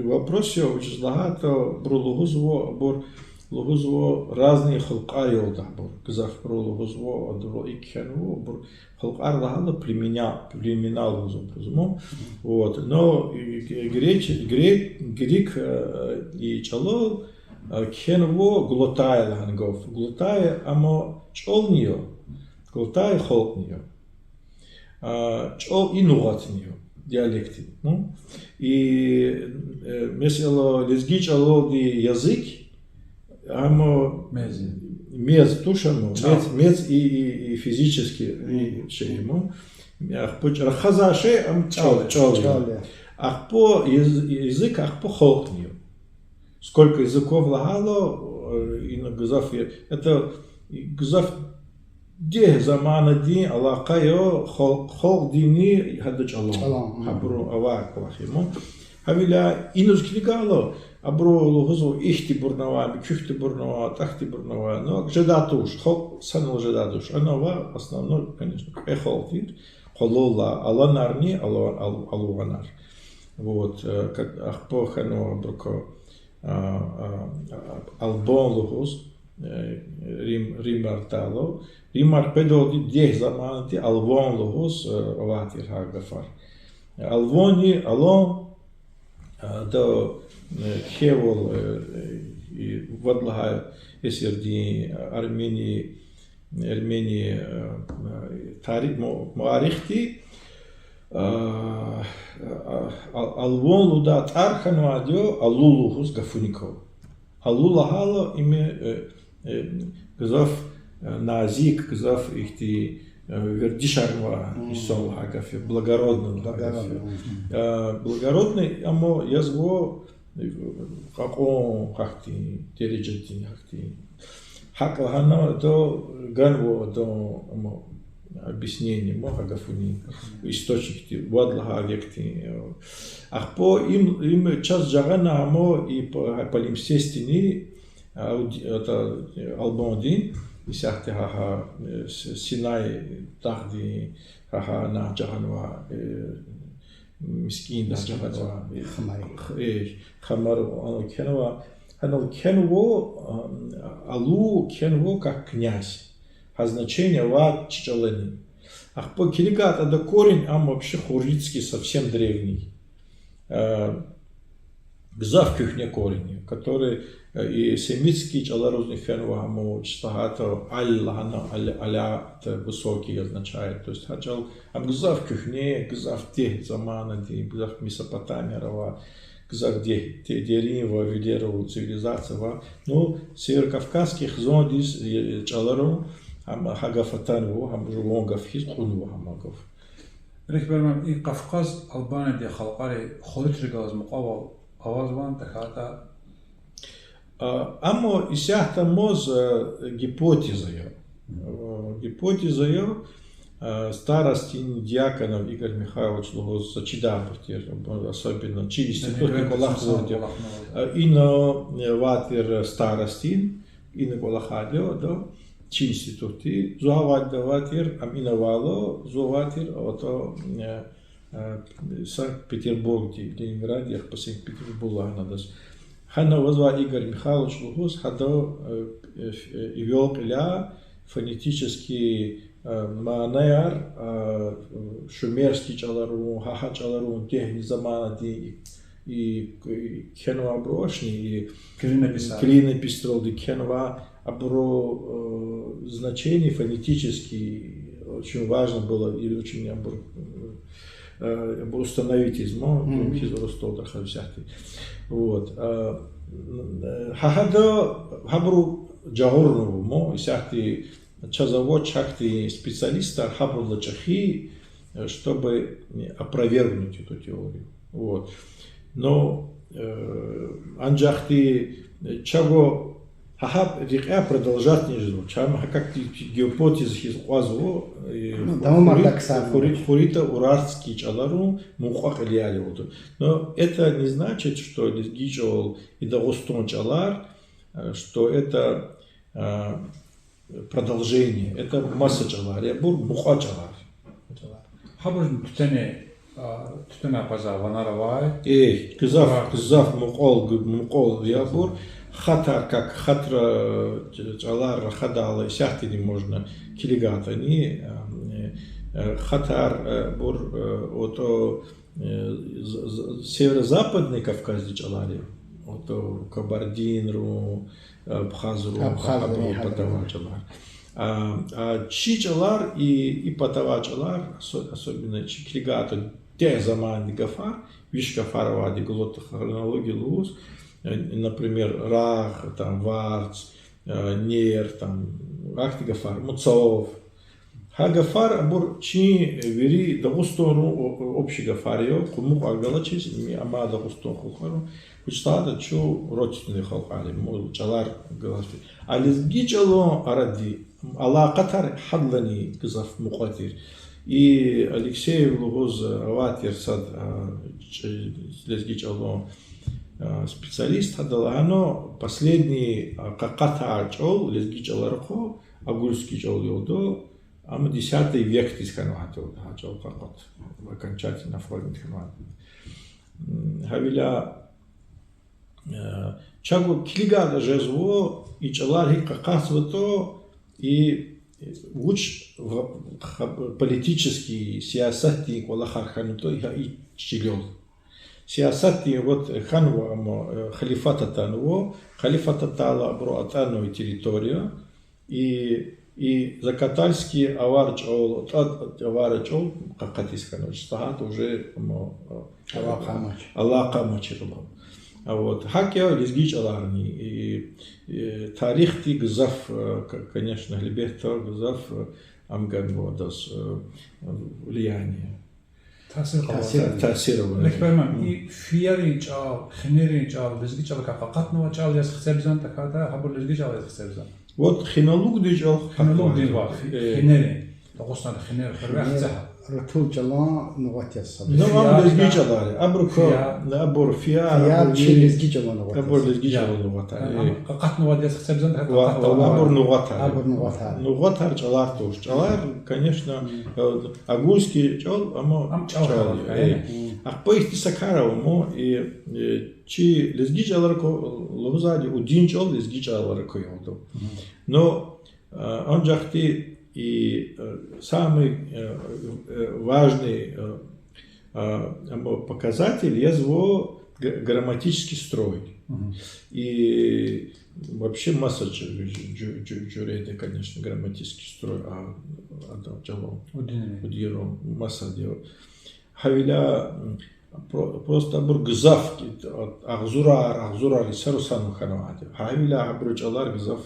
вопрос я, вучиз лагьайтӀа абуру лугьузва, абур лугьузва разные халкьар я лугьуда абур. Гзафбуру лугьузва, абуру икӀ хьанва, абур халкьар лагьайла племена, племена лугьузва абуруз, ма. Вот. Но, э, греч-, грек, грек, э, и чӀалал, э, кхьенва глотая лагьана гаф. Глотая, амма чӀални я. Глотая халкьни я. А, чӀал и нугъатни я, диалектни. Ну, и, э, месела, лезги чӀалалди язык, амма мез туш, амма мез, мез и, и, и физически, и шей, ма. Ахпа рахазвай шей, ам чӀал, чӀал я. Ахпа яз-, язык, ахпа халкьни я. Сколько языков лагьайла, э, ина гзаф я. Это гзаф дегь заманадин алакъа я хал-, халкьдинни гьадан чӀалан. Гьабурун авай кӀвалах я, ма. Гьавиляй иниз килигайла, абуру лугьузва ихьтинбурни авай, муькуьхьтинбурни авай, тӀахьдайбурни авай. Ну, жедай туш, халкь санал жедай туш. Ана авай, основной, конечно, кьве халкь тир, къвалал алай аланарни, алан-, ал-, алугъанар. Вот, э, как, ахпа хьанва абурукай, а, а, а, албан лугьуз, э, Рим, Римар тайла. Римар къведалди дегь заманди алван лугьуз, э, авай тир гьа гафар. Алванни алан, э, да, э, кхьейвал, э, э, и вад лагьай эсирдин Армени, Армени, э, э, тари-, му-, муаррихди, э, а, а, алван лугьудай тӀвар хьанвайди я алу лугьуз гафуникай. Алу лагьайла им, э, э, гзаф, э, назик, гзаф ихьтин, э, вердишарнавай инсан лагьай гаф я, благородный лагьай гаф я. Благородный, мгм. Э, благородный, амма язва, э, кьакьан гьахьтин, дережадин гьахьтин. ГьакӀ лагьана, это ганва адан, амма объяснение, ма, гьа гафунин источникди, вад лагьай векдин. Ахпа им, им чаз жагъана, амма и п-, гьа палимсестини, а, уд-, это, э, албандин, исятда гьа, гьа, э, С-, Синай дагъдин, гьа, гьана жагъанва, э, мискӀинда жагъанва, э, хамар, х-, э, хамар ана кхьенва. Анал кхьенва, ам, Алу кхьенва как князь. Гьа значение авай чи чӀалани. Ахпа килигайтӀа ада корень, ам вообще хурритский, совсем древний. Э, гзаф куьгьне корень, который, э, и семитский чӀаларузни фенва гьам, чиз лагьайтӀа, Аль лагьана, Аль, Аля, это высокий означает. То есть гьа чӀал, ам гзаф куьгьне, гзаф дегь заманадин, гзаф Месопотамияра ава, гзаф дегь, де-, дерин ва вилерал цивилизация ава. Ну, северокавказский хизандиз, э, чӀаларун, ам гьа гаф атанва, гьам жуван гаф хьиз кьунва гьам гаф. Рехбер муаллим, и Кавказ Албаниядин халкьари хуьруьтри галаз мукьвал авазвани, тахьайтӀа? А, амма исятда амаз, э, гипотеза я. Э, гипотеза я, э, старостин Дьяконов Игорь Михайлович лугьуз, за чидайбур тир, особенно чи институтдин кӀвалах авайди. Э, ина, э, авай тир старостин, ина кӀвалахайди я ада, чи институтди. Зун авайди авай тир, ам ина авайла, зун авай тир, ото, э, э, Санкт-Петербургди, Ленинградди, ахпа Санкт-Петербург лагьана адаз. Гьана авазвай Игорь Михайлович лугьуз, гьада, э, э, э, ивел кьиляй фонетический, э, манаяр, э, шумерский чӀаларун, гьа-гьа чӀаларун, дегьни заманадин и, и, и кхьенвайбурушни, и клинописьралди кхьенвай, абуру, э, значение фонетический очень важно было, и очень абур, э, абур установить ийизма, хьиз урус тӀварар хьиз исятда. Вот. Э, э, гьа-гьада гьабуру жагъурнава, мо, исятда чаз авач гьахьтин специалистар гьабурулай чӀехи, э, чтобы опровергнуть эту теорию. Вот. Но, э, анжах чавай гьа-гьа рекьяй продолжать жезва. Чам гьа как гипотеза хьиз кьазва, э, Ну, ху-, давамар хурит-, даксарна. Хури-, хуьруьтӀа-урартский чӀаларун мукьва кьилияр я лугьуда. Но это не значит, что лезги чӀал и Дагъустан чӀалар, э, что это, э, продолжение. Это маса чӀалар я, абур мукьва чӀалар. Гьабур туьтуьни, а, туьтуьнай къвезвай ванар авай. Э, гзаф, гзаф мукьвал, мукьвал я абур. Хатар, как хатра, э, чӀалар рахадайла исятдани можно килигайтӀани, э, э, хатар, э, абур, э, ото, э, з-, з-, Северо-Западный Кавказдин чӀалар я. Ото кабардинрин, абхазрин, абхазрин, абурун гьабурун патавай чӀалар. А, а чи чӀалар и, и патавай чӀалар, осо-, особенно чи килигайтӀа дегь замандин гафар, виш гафар авайди глоттохронология лугьуз, э, например, рагъ, там, варц, э, нер, там, ахьтин гафар, муцав. Гьа гафар абур чи вири Дагъустандин о-, о-, общий гафар я, къумукь галачиз, ми амай Дагъустандин халкьарин, вучиз лагьайтӀа чун родственный халкьар я, мо чӀалар галачиз. А лезги чӀалан арадай алакъатар гьадлани гзаф мукьва тир. И Алексеев лугьуз авай тир сад, а, ч-, лезги чӀалан, а, специалист, гьада лагьана, последний, а, къакъатай чӀал лезги чӀаларихъ агульский чӀал я лугьуда, амма десятый векдиз хьанвайди я лугьуда гьа чӀал къакъат, окончательно оформить хьанвайди. М, гьавиляй, э, чавай килигайла жезва, и чӀалар гьикӀ къакъатзаватӀа, и вуч ва-, ха-, политический, сиясатдин кӀвалахар хьанватӀа, и чилел. Сиясатдин, вот, хьанва, амма, э, халифат атанва, халифат атайла абуру атӀанва территория, и, и закатальский авар чӀал, атӀа-, авар чӀал къакъатиз хьанва. Сагьат уже, амма, э, алакъа амач. Алакъа амачир. А вот гьакӀ я лезги чӀаларни, и, и тарихди гзаф, э, к-, конечно, гьелбетда, гзаф, э, ам ганва адаз, э, влияние. Таъсир къалурзава. Таъсир авуна. Рехбер муаллим, и фиярин чӀал, хинерин чӀал, лезги чӀалакай къакъатнавай чӀал яз хцебзан, тахьайтӀа гьабур лезги чӀал яз хцебзан? Вот хинелугдин чӀал. Хинелугдин ва фи-, э, хинерин. Дагъустанда хинер хуьрвай хцегьа. Рутул чӀалан нугъат яз са. Ну, ам лезги чӀалар я. Абур ка-, фияр. Абур фияр, фияр абур чи лезги чӀалан нугъат яз. Абур лезги чӀалан нугъатар я. Ам къакъатнавайди яз хцебзан абур нугъатар. Абур нугъатар. Нугъатар чӀалар туш. ЧӀалар, конечно, э, агуйский чӀал, амма ам чӀал чӀал я. Ахпа ихьтин са кар ава, мо, и, э, чи лезги чӀалар ка-, лугьузвайди, удин чӀал лезги чӀалар ка я лугьуда. Но, э, анжах и, и, э, самый, э, э, важный, э, а, ам показатель язва г-, грамматический строй. И вообще маса жу-, жу-, жу-, жуьреда, конечно, грамматический строй, а, адан чӀалан. Удинрин. Удинрин масади. Гьавиляй, м, про-, просто абур гзаф, а, агъзурар, агъзурар йисара санал хьанвайди. Гьавиляй абурун чӀалар гзаф,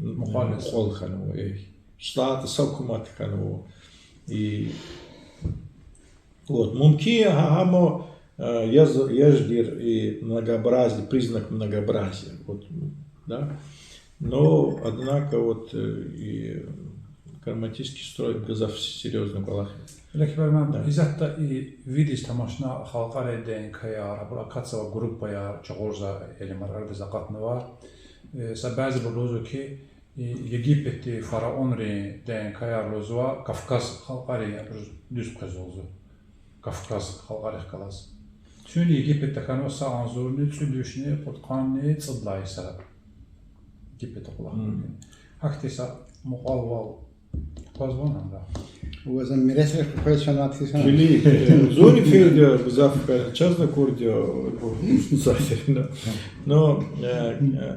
м, мукьвал хьанва, э. СтӀатӀа са гьукумат хьанва. И Вот, мумкин я, гьа, гьам, э, яз-, яждин и многообразие, признак многообразия. Вот, да. Но, однако, вот, э, и грамматический строй гзаф серьёзный кӀвалах я. Леки Барман, да, исятда и видеодиз тамашна халкьарин ДНК-яр, абур акатзавай группаяр, чагъурзавай илимар арадиз акъатнава. Э, са бязибуру лугьузва хьи, и Египетдин фараонрин ДНК-яр лугьузва Кавказ халкьарин, абуруз дуьз къвезва лугьузва. Кавказ халкьарихъ галаз. Чун Египетда хьанва са агъзурни цӀуд вишни кьудкъанни цӀуд лагьай йисара. Египетда кӀвалах. Гьахьтин са мукьвал вал аквазва лагьана. Ва за миресрихъ къвез фенвайди хьиз хьана. Килиг, э, зуни фейиди я, гзаф, э, чаз акурди я, бу, сафирна. Но, э, э,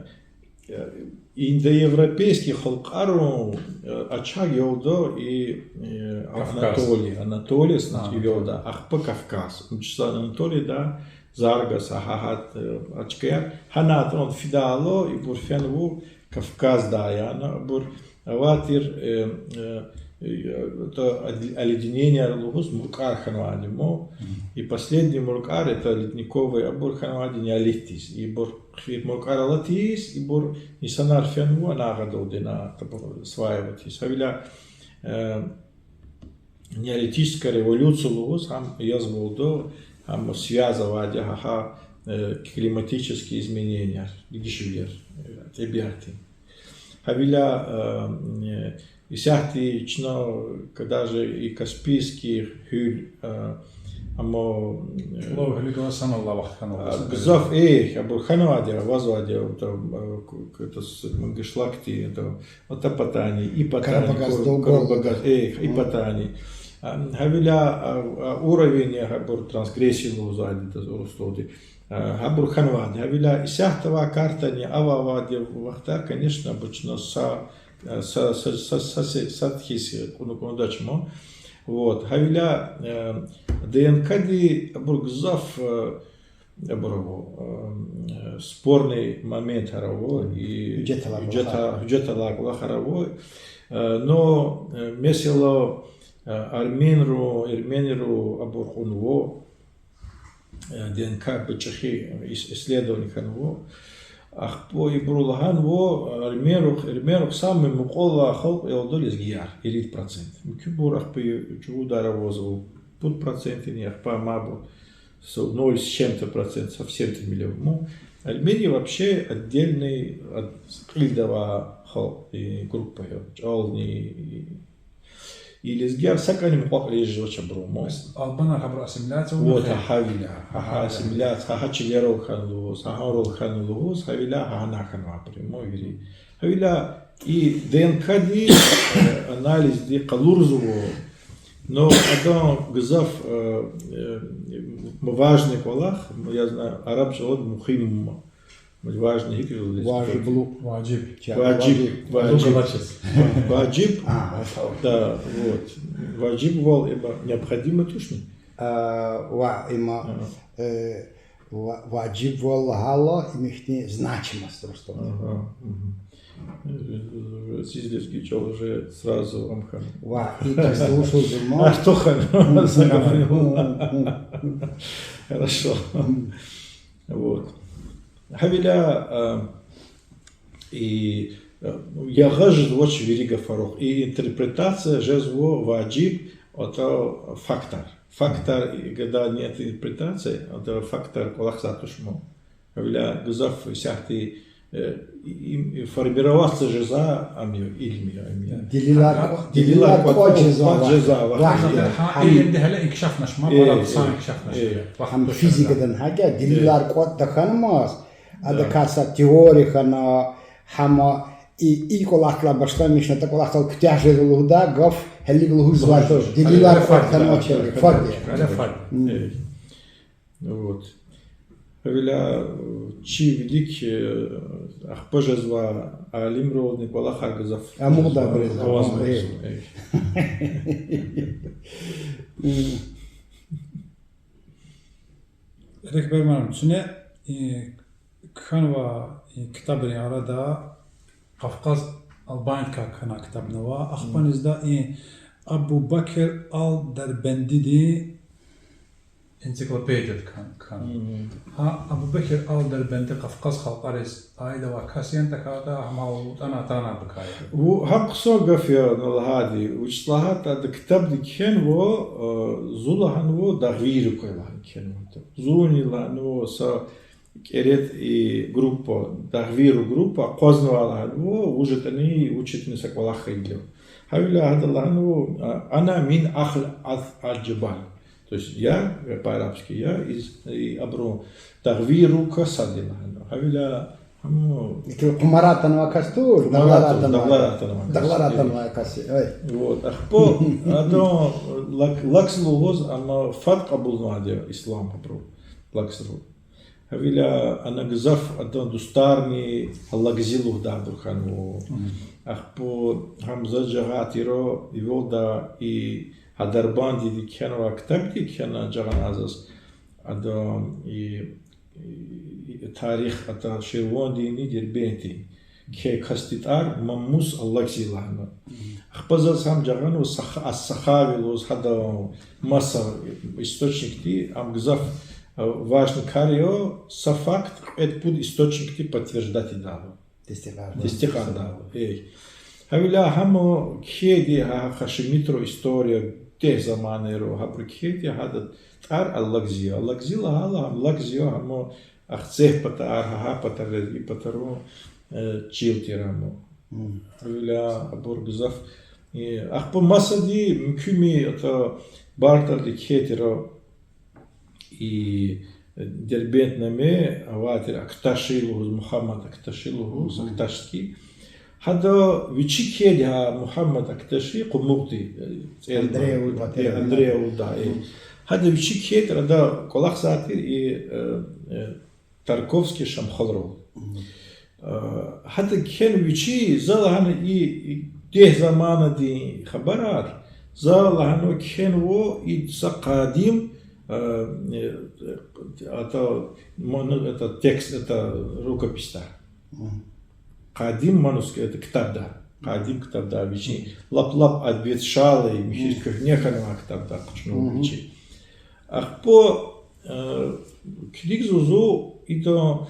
Э, индоевропейский халкьарин, э, очаг я лугьуда и, э, Кавказ. Анатолия, Анатолия, значит, я лугьуда, ахпа Кавказ. Мчсан Анатолияда, Заргас, гьа, гьа, гьа, э, очаг я. Гьана атрон фидайла, ибур фенва Кавказда, яна абур аватир, э, э, э, это оледенение лугьуз муркӀар хьанвайди ма. И последний муркӀар, это ледниковый, абур хьанвайди неолитдиз. Ибур хиве муркӀар алатиз, ибур инсанар фенва ана агъадалди, ана, тобто, сваивать ийиз. Гьавиляй, э, неолитическая революция лугьуз, гьам язва лугьуда, гьам связь авайди я гьа, гьа, э, климатические изменения, дегишвилер, э, тӀебиатдин. Гьавиляй, э, э, исятда чна, когда же и Каспийский гьуьл, э, амма, э, Чулав гьуьлуьгай санал алай вахт хьанва, а, гзаф, э, абур хьанвайди я, авазвайди я, там, э, к-, к-, это с-, Мангышлакдин, это, Атапатани, и патани, Карабагаз, Кар-, Долгал. Карабагаз, э, и патани. А, гьавиляй, а, а, уровень, э, абур трансгрессии лугьузвайди я урусдалди. А, гьабур хьанвайди. Гьавиляй исятда авай картани, ава авайди вахтар, конечно, обычно са, э, са, са, са, са, са, са хьиз кьуна-кьунадач ма. Вот. Гьавиляй, э, ДНК-ди абур гзаф, э, абур ава, э, спорный моментар ава, и гьуьжет алай, гьуьжет а-, гьуьжет алай кӀвалахар ава. Э, но, э, месела, э, армянрин, армянрин абур кьунва, э, ДНК-ди чӀехи ис-, исследование хьанва. Ахпа ибуру лагьанва, армянрин, армянрин самый мукьвал алай халкь я лугьуда лезгияр, ирид процент. Муькуьбур ахпа чувудар авазва пуд процентни, ахпа мабур со-, ноль с чем-то процент, совсем тӀимил я ма. Армяне вообще отдельный, от-, кьилди авай халкь, и группа я, чӀални, и лезгияр са кӀани мукьва-кьилиз жезвач абуру ма. Бес албанар гьабуру ассимиляция авуна хьи. Вот, гьавиляй, гьа, гьа, ассимиляция, гьа, гьа чилерал хьана лугьуз, гьа, гьарал хьана лугьуз, гьавиляй гьа, гьана хьанва абуру ма вири. Гьавиляй и ДНК-ди, э, анализди къалурзава, но адан гзаф, э, э, важный кӀвалах, я знаю, араб чӀалал мугьим. Важный гьикӀ лугьуда? Важиблу. Важиб. Важиб, важиб. Важиб. А, это. Да, вот. Важибвал, либо необходимо тушни? А, ва, има, ага, э, ва-, важибвал лагьайла, им ихьтин значимость просто. Ага, мгм. Э, сиз лезги чӀал уже сразу ам хьана. Ва, и то есть лучше зума. Артух хьана. Мгм, мгм, мгм. Хорошо. Мгм. Вот. Гьавиляй, а, и, а, ягъаз жезвач вири гафарухъ. И интерпретация жезва важиб, АтӀа фактар. Фактар, гада нет интерпретации, атӀа фактар кӀвалахзавай туш ман. Гьавиляй гзаф исятда, э, и, и, формироваться жезва ам я, илим я, ам я. Делилар, гьа, делилар кӀватӀ жезва, кӀватӀ жезва. Гьа, гьа, гьа, илимди гьеле инкишафнач ман, э, пара хъсан инкишафнач. Э, гьам физикадан гьакӀ я, делилар кӀватӀ тахьанмаз, адакай са теория хьана, гьама и, и кӀвалахдилай башламишна, атӀа кӀвалахдал куьтягь жезва лугьудай гаф гьелелиг лугьузвайди туш, делилар кӀватӀ хьанвачирди, факт я. Гьеле факт. Вот. Гьавиляй, э, чи вилик, э, ахпа жезва алимралди кӀвалахар гзаф. Амукьда абуруз, аваз аваз, э. Рехбер муаллим, чуьне, э, кхьенва, э, ктабрин арада Къафкъаз Албанидикай кхьенвай ктабни ава. Ахпа низда и Абу Бакр ал-Дарбандидин энциклопедия кхьен-, кхьенва. Гьа Абу Бакр ал-Дарбанди Къафкъаз халкьариз аид авай кас яни, тахьайтӀа гьам вутӀана атанвайбурукай я? Ву, гьам хъсан гаф я, ана лагьайди. Вучиз лагьайтӀа ада ктабни кхьенва, э, зун лагьанва, дагъвийрик квай лагьана кхьенва. Зунни лагьанва са кӀеретӀ и группа, дагъвийрин группа акъвазнавай лагьанва, вуж ятӀани, вуч ятӀани са кӀвалах хьайила. Гьавиляй гьада лагьанва, а, أنا من أهل الجبال. То есть я, по-арабски, я из, и абурун дагъвийрикай сад я лагьанва. Гьавиляй гьам... ИкӀ къумарай атанвай кас туш, къумарай дагъларай атан-, атанвай, дагъларай атанвай кас. Дагъларай атанвай кас я. Ой. Вот, ахпа адан лак-, лакс лугьуз, амма фад кьабулнавайди я ислам абуру, лаксрал. Гьавиляй ана гзаф адан дустарни гьа лакзи лугьудайбур хьанва. Ахпа гьам за жагъай тир, ивалда и гьа Дарбандиди кхьенвай ктабдик кхьена жагъанай заз, адан и, и тарих, атӀа Ширвандинни Дербентдин кхьей касдин тӀвар Маммус ал-Лакзи лагьана. Ахпа заз гьам жагъанва Саха-, ас-Сахави лугьуз, гьада маса источникди, ам гзаф, э, важный кар я, са факт кьвед-пуд источникди подтверждать ийидайвал. Тестикьарда. Тестикьардайвал. Э. Гьавиляй гьам кхьейди гьа, гьа хашимитрин история, дегь заманайра, гьабур кхьейди, гьада тӀвар ал-Лакзи я. Ал-Лакзи лагьайла, гьам Лакзи я, гьам Ахцегь патар, гьа, гьа патар, лезги патарун, э, чил тир ам. Гьавиляй абур гзаф, э, ахпа масади муькуьми, атӀа Бартарди кхьей тир, и Дербентнаме авай тир Акташи лугьуз, Мугьаммад Акташи лугьуз, Акташский. Гьада вичи кхьейди гьа Мугьаммад Акташи, къумукьди, э, Андреевдин, э, Андреевдин, э. Гьада вичи кхьей тир, ада кӀвалахзавай тир и, э, э, Тарковский Шамхалрал. Э, гьада кхьенва вичи, за лагьана и, и дегь заманадин хабарар, за лагьана кхьенва и са къадим, э, э, атӀа, мо-, ну, это текст, это рукописьда. Къадим манускрипт, это ктабда. Къадим ктабда вичин лап-лап обветшалый, михьиз куьгьне хьанвай ктабда къачунва вичи. Ахпа, э, килигзава зун, идан,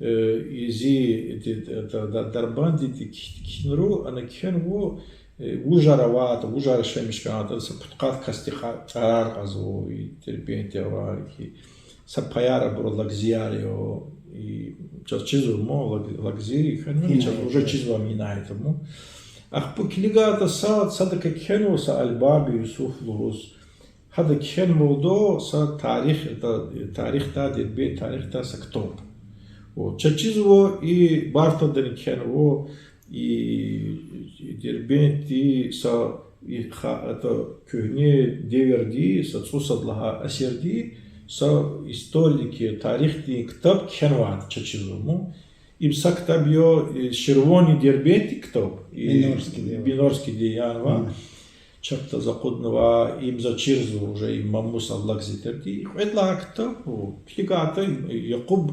э, и зи, э, да-, да-, Дарбандиди кхь-, кхьинра, ана кхьенва, э, вужар аватӀа, вужар яшамиш хьанатӀа, са пудкъад касдихъ тӀварар кьазва, и Дербентда авай, и са паяр абуру лакзияр я, и чаз чизва ман, лак-, лакзийри хьанва, чаз уже чизва минаятму. Ахпа килигайтӀа, са, садакай кхьенва са Аль-Баби Юсуф лугьуз. Гьада кхьенвалда са тарих, это, тарихдай, Дербент тарихдай са ктаб. Вот, чаз чизва и Бартардани кхьенва, и Дербентди са, и ха-, это, куьгьне девирди, са цӀусад лагьай асирди, са историкди, тарихдин ктаб кхьенвайди чаз чизва ман. Им са ктаб я, э, Ширвани Дербентдин ктаб, и Минорскийди, Минорскийди янва. Чапдиз акъуднава, им заз чизва уже, и Маммус ал-Лакзи тирди. Кьвед лагьай ктаб, о, килигайтӀа, Якъуб,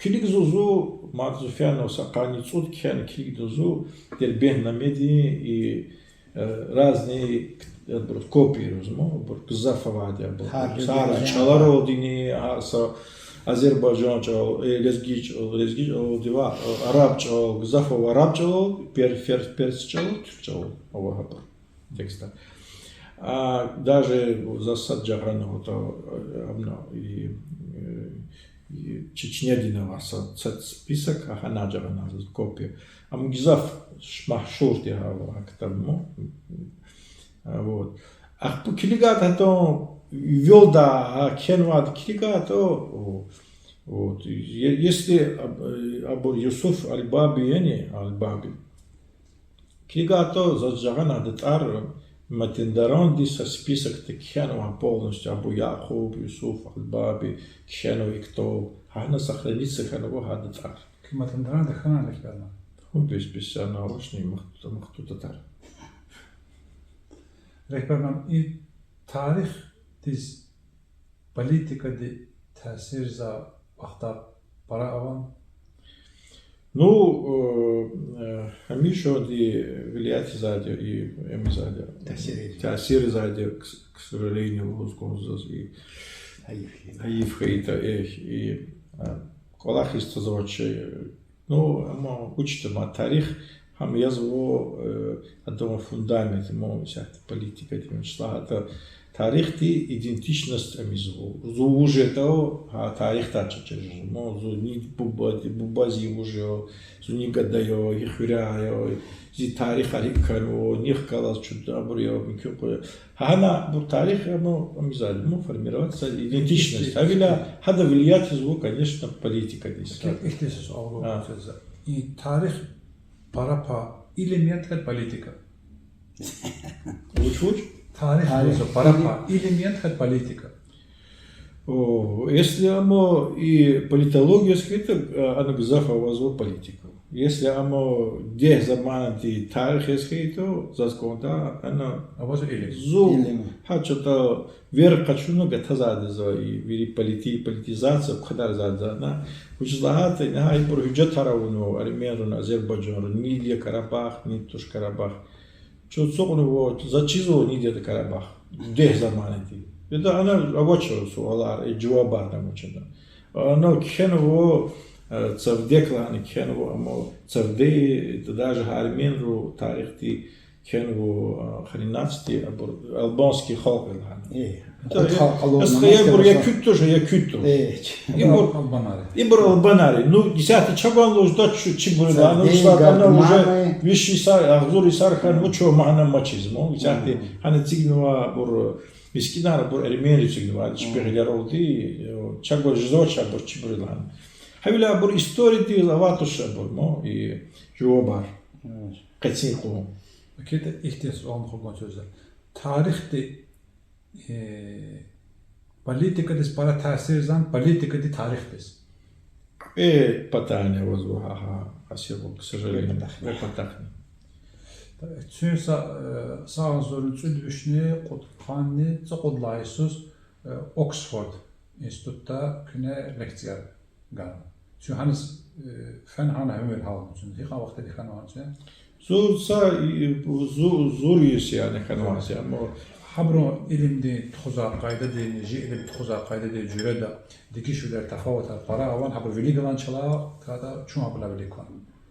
килигзава зун, Мад Зуфянов са къанни цӀуд кхьена килигда зун, Дербентнамедин, и, э, разные, э, копияр лугьуз ман, абур гзаф авайди я, абур. Гьар чӀаларалдини, гьар са азербайжан чӀал, э, лезги чӀал, лезги чӀалалди ва, э, араб чӀал, гзаф ава араб чӀалал, пер-, фер-, перс чӀалал, туьрк чӀалал ава гьабур текстар. А даже за сад жагъана, вот, а, амна и, э, и Чечнядин ава са, сад список, а гьана жагъана заз копия. Ам гзаф ш-, машгьур тир гьа ктаб, ну. А, вот. Ахпа килигайтӀа, гьатта ввёл да, а, кхьенвайди килигайтӀа, о, вот. Е-, если аб-, э, абур Юсуф Аль-Баби яни, Аль-Баби. КилигайтӀа, заз жагъана адан тӀвар, Матендарандин са списокда кхьенва полностью Абу Якуб, Юсуф Аль-Баби, кхьенва и ктаб, гьана сохраниться хьанва гьадан тӀвар. Ки Матендаранда хьана, регьберман? Гьу, бес, бес, ана авачни махту-, махтутатар. Регьберман, и тарихдиз политикадин таъсирзавай вахтар пара авани? Ну, э, э, гьамишанди вилиятзавайди, и, эмзавайди, таъсирзавайди. Таъсирзавайди, к с-, к сожалению, лугьуз кӀанзава заз, и гьайиф хьайитӀа, эхь, и, а, кӀвалахиз тазвач, э, ну, амма вуч ятӀа, ма, тарих гьам язва, э, адан фундамент, ма, исятда политикадин, вуч лагьайтӀа, тарихди идентичность ам ийизва. Зун вуж ятӀа, гьа тарихдай чаз чир жезва. Ма, зун ни буба, бубади вуж я, зун ни гада я, гьи хуьряй я, зи тарихар гьикӀ хьанва, нихъ галаз чун абур я, муькуь къу-, гьана абур тарих, ма, ам ийизвайди, ма, формироваться идентичность. Гьавиляй гьада вилиятзава, конечно, политикадиз. Ихьтин суал ава. И тарих пара пай илим яни тахьайтӀа политика? Вуч, вуч? Тарих, тарих лугьузва пара пай илим яни тахьайтӀа политика? О, если ама и политология яз хьайитӀа, а, ана гзаф авазва политика. Если ама дегь заманди тарих яз хьайитӀа, заз кӀанда, ана авазва илим. Зун гьа чӀавуз верх къачуна гатазвайди я и вири полити-, политизация хъвадарзавайди я ана. Вучиз лагьайтӀа, ина гьа ибур гьуьжетар авунва армянрин, азербайжанрин, нидия Карабах, нид туш Карабах. Чун ацукьнава, заз чизва нидия Карабах дегь заманди. Яда ана авач суалар, э, жавабар авач ана. Ана кхьенва, э, цавдек лагьана кхьенва, ама цавдеи, даже гьа армянрин тарихди кхьенва, э, хренацди, абур албанский халкь я лагьана. Э, акъудун халкь я, абур якут тоже, якут тоже. Ибур албанар я. Ибур албанар я. Ну, исятда чавай лугьуз жеда чи-, чибур я лагьана, исятда ана уже виш йисар, агъзур йисар хьанва, чун магьна амачиз ма. Исятда гьана эцигнавай абур мискӀинар, абур армянри эцигнавай, чпи гъилералди, э, чавай жезвач абур чибур я лагьана. Гьавиляй абур историядиз авай туш абур ма, и жавабар. Къецин кьун. Акид ихьтин суал хгун чуьза. Тарихди, э, политикадиз пара таъсирзавани, политикади тарихдиз? Кьве патани авазва гьа, гьа, гьа сивал, к сожалению, кьве патахъни. Кьве патахъни. Чун са, э, са агъзурни кӀуьд вишни кьудкъанни цӀукьуд лагьай йисуз, э, Оксфорд институтда куьне лекцияр гана. Чун гьаниз, э, фена гьана гьуьмуьр гьална чун. Гьикьван вахтари хьанвани чун? Зун са, и, зу-, зур йис яна хьанвай, амма гьабурун илимдин тухузвай къайдадин, жи илим тухузвай къайдадин жуьреда дегишвилер, тафаватар пара авани, гьабур вилик галаз чалай кӀанда, чун гьабурулай вилик кван?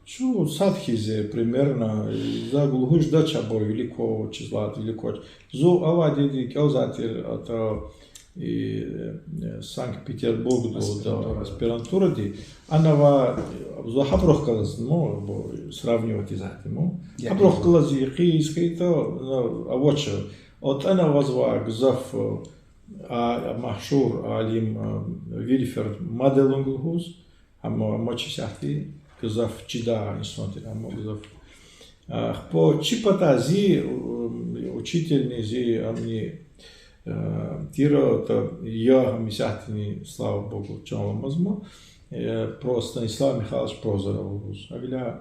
Чун сад хьиз я, примерно, за лугьуз жедач абур вилик квач, вучиз лагьайтӀа вилик квач. Зун авайди кӀелзавай тир ата, и, э, Санкт-Петербургда, аспирантуради. Ана ва, э, зун гьабурухъ галаз, ну, сравнивать ийизвайди, ну. Гьабурухъ галаз йикъиз хьайитӀа, ну, авач. АтӀана авазвай гзаф, а, машгьур алим, а, Вильфред Маделунг лугьуз, амма, амма чи сятда гзаф чидай инсан тир, амма гзаф. А, ахпа чи патай зи, м, учительни зи, амни, а, тира, та, я гьам исятдани, слава богу, чан аламазма, э, про Станислав Михайлович Прозоров лугьуз. Гьавиляй,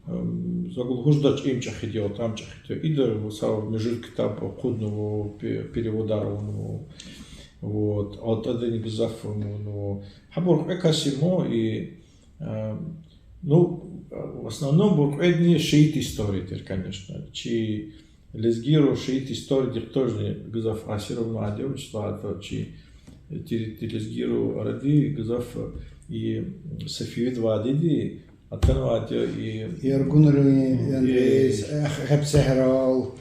м, за лугьуз жедач им чӀехиди я, ам чӀехиди я. Ида са муьжуьд ктаб акъуднава, пе-, переводар авунва. Вот, АлтӀадани гзаф авунва. Гьабур кьве кас я ма, и, э, ну, в основном абур кьведни шиит история тир, конечно. Чи лезгийрин шиит историядихъ тоже гзаф таъсир авунвайди я, вучиз лагьайтӀа чи, э, тир, тир лезгийрин аради гзаф и Сафевидвайди атанвайди я, и Яргунрин, э, Андрей, э, Гъебсегьрал.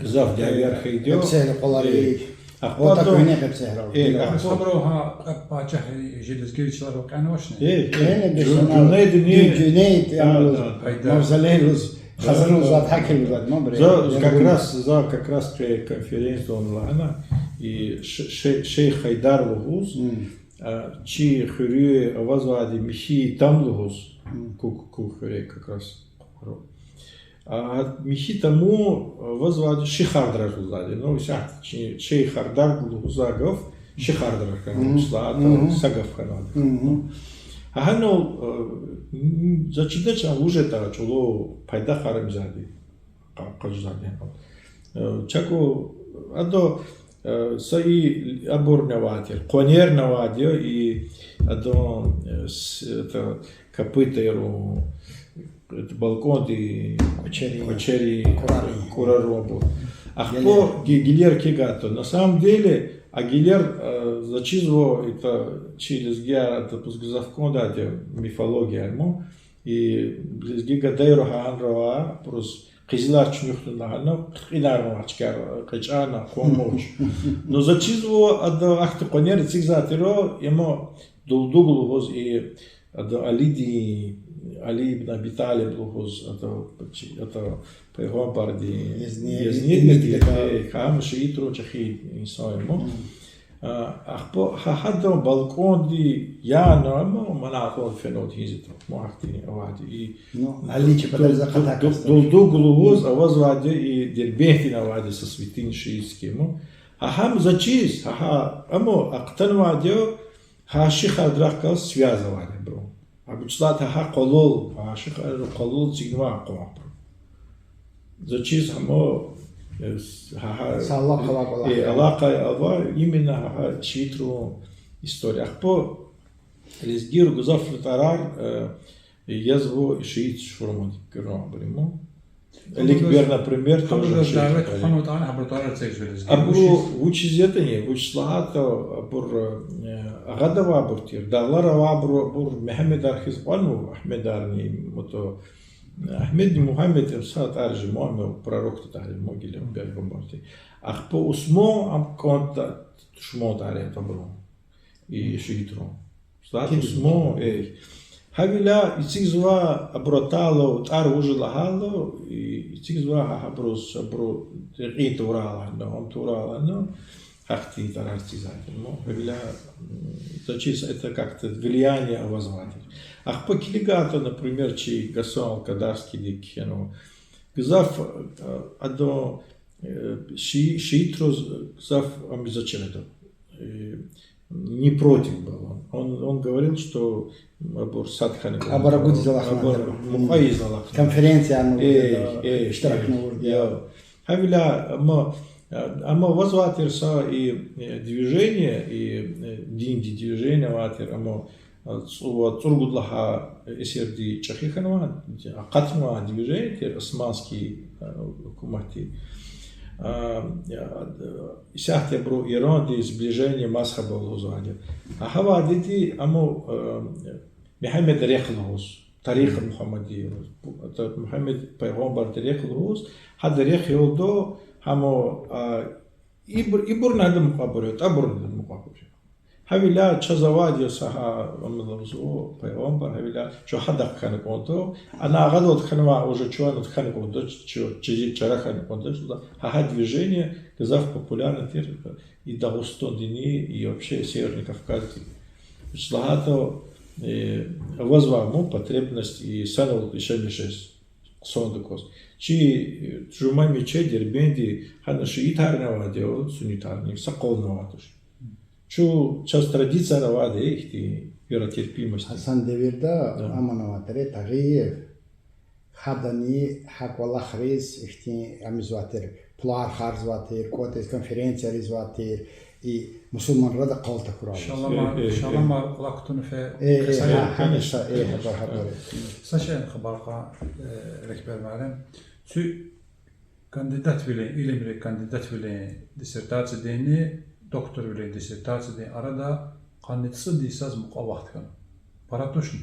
Гзаф дявеяр хьайиди я. Гъебсегьли къвалар, э, и, ахпа отак ада вине гъебсегьрал. Э, ахпа абуру гьа, э, пачагьри, жи лезгийри чилер кьенвачни? Э, э, Жу-, Жунейдини, Жу-, Жунейд, да, яни, да, Хайдар. Мавзолей лугьуз, да, хазурун да, зад, да, гьаким да. Зад, ма бре. За, я как раз, за как раз при конференции он лагьана, и ше-, ше-, шейх Хайдар лугьуз, Мм. а, чи хуьруьз авазвайди михьи там лугьуз, Мм. Кук-, Кук хуьре как раз. А, михьи тамун, а, вазвайди ши хардарар лугьузвайди. Ну, исятда чи шейх Хардар лугьузвай гаф, ши хардарар хьана, Мгм. Ислата, Мгм. Са гаф хьана. Мгм. Гьа, гьанал, а, м, за чидач, а, вуж ятӀа чӀулав пайдах къармзавайди, къа-, къажзавайди. Э, чаку, ада, э, са и абурни авай тир, къванерни авайди я, и ада, э, с-, это, копытайрун, это, балкӀанди Квачери. Квачери, Курарин. Курарун бу. Ахпа Гелер. Ги-, гелер кигайтӀа. На самом деле, а гелер, э, за чизва, это, чи лезгияр, это, пус гзаф кӀандайди я, мифология, ма. И лезги гадайри гьа гьанра ава, просто къизилар чуьнуьхна лагьана, кьинарна вачкар, къечӀана, къван вуч. Но за чизва, ада ахьтин къванер эцигзавай тир, има Дулдуг лугьуз, и ада Алидин, Али ибн Аби Талиб лугьуз, ада, ада пайгъамбардин Езни-, езни, езни, езни, э, кам шиитрин чӀехи инсан я ма. Мм. А, ахпа гьа-, гьадан балкӀанди яна, ма, мана акьван фенвайди гьизитӀа, ма ахьтин авайди. И Ну, Али чи ду-, патариза ду-, къатакас ду-, Дулдуг лугьуз авазвайди, и Дербентдин авайди са святыня шиитский, ма. Гьа гьам за чиз, гьа, гьа, амма ахтанвайди я, гьа ши хардарахъ галаз связь авайди абурун. Абур чизвайди гьа къвалал, гьа ши хар къвалал эцигнавай акьван абуру. За чиз гьама, э, с-, гьа, гьа, Са алакъа ава, э, алакъа ава, именно гьа, гьа шиитрин история. Ахпа лезгийри гзаф тӀварар, э, язва шиит шурмадик киран абур има. Аликбер, например, тоже шиит. Дяве тухванватӀани гьабурун тӀварар эцигзава лезги. Абуру вучиз, вучиз ятӀани, вучиз лагьайтӀа абур, э, агъада авайбур тир, дагълара авайбур, абур Мегьамедар хьиз кьванва, Агьмедарни, мото, Агьмедни Мугьаммед, им са тӀвар жи, Муамме, пророк тӀвар жи, могилев пайгъамбардин. Ахпа Усман ам кӀантӀа, душман тӀвар ятӀа абурун. И шиитрин. Зат Усман, э. Гьавиляй эцигзава абурун тӀвар, тӀвар вуж я лагьайла, и эцигзава гьа, гьабуруз, абуру рекьин тавурай лагьана, ам тавурай лагьана, гьахьтин тӀварар эцигзавайди я. Гьавиляй, м, за чиз это как-то влияние авазвайди. Ахпа килигайтӀа, например, чи Гасан Алкадарскийдик, ну, гзаф, э, адан, э, ши-, шиитриз гзаф ам за чиз ятӀа. Э, не против был. Он, он, он говорил, что абур сад хьана кӀанда, абур агудиз алахъна, абур мукьвадиз алахъна. Конференция, ну, э, э, иштиракна авурди я. Гьавиляй, амма, амма ваз авай тир са и, э, движение, и, э, диндин движение авай тир, амма, э, цӀу-, цӀуругуд лагьай эсирдин чӀехи хьанвай, акъатнавай движение тир, османский, э, гьукуматди. А, э, Исятда абуру Ирандин сближение мазхаба лугьузвайди. Гьа авайди ди амма, э, Мегьамед рехъ лугьуз, тарих Мугьаммадида, Мугьаммед пайгъамбардин рехъ лугьуз, гьадан рехъ ялда, гьама, а, ибур, ибурни гьадан мукьвабур я, тӀабурни гьадан мукьвабур я. Гьавиляй чаз авайди я са гьа, ам лугьузва, пайгъамбар, гьавиляй чун гьадахъ хьана кӀанда, ана агъадал хьанвай уже чун ана хьана кӀанда, чу-, чизи чара хьана кӀанда, гьа, гьа движение гзаф популярный тир и Дагъустандини, и вообще Северный Кавказди. Вучиз лагьайтӀа, э, авазвай ма потребность и санал яшамиш жез хъсандаказ. Чи, э, жума миче Дербентди гьана шиитарни авайди я, суннитарни, са къални авайди туш. Чун, чаз традицияр авайди ихьтин веротерпимость. Гьасан девирда, да, ам авай тир, Тагъиев, гьадани гьа кӀвалахриз ихьтин ам ийизвай тир, пулар харжзавай тир, кӀватӀиз конференцияр ийизвай тир, и мусурманрин арада къал тахьурай. Шаламар, э, э, шаламар, э, кӀвалах кутуна фейи, э, э, ксар, гьа, конечно, са, э, конечно, гьабур, гьабур. Са шейни хабар кьан, э, Рехбер муаллим. Цуьк кандидатвилин, илимрин кандидатвилин диссертациядинни докторвилин диссертациядин арада къанни цӀуд йисаз мукьва вахт хьана. Пара тушни?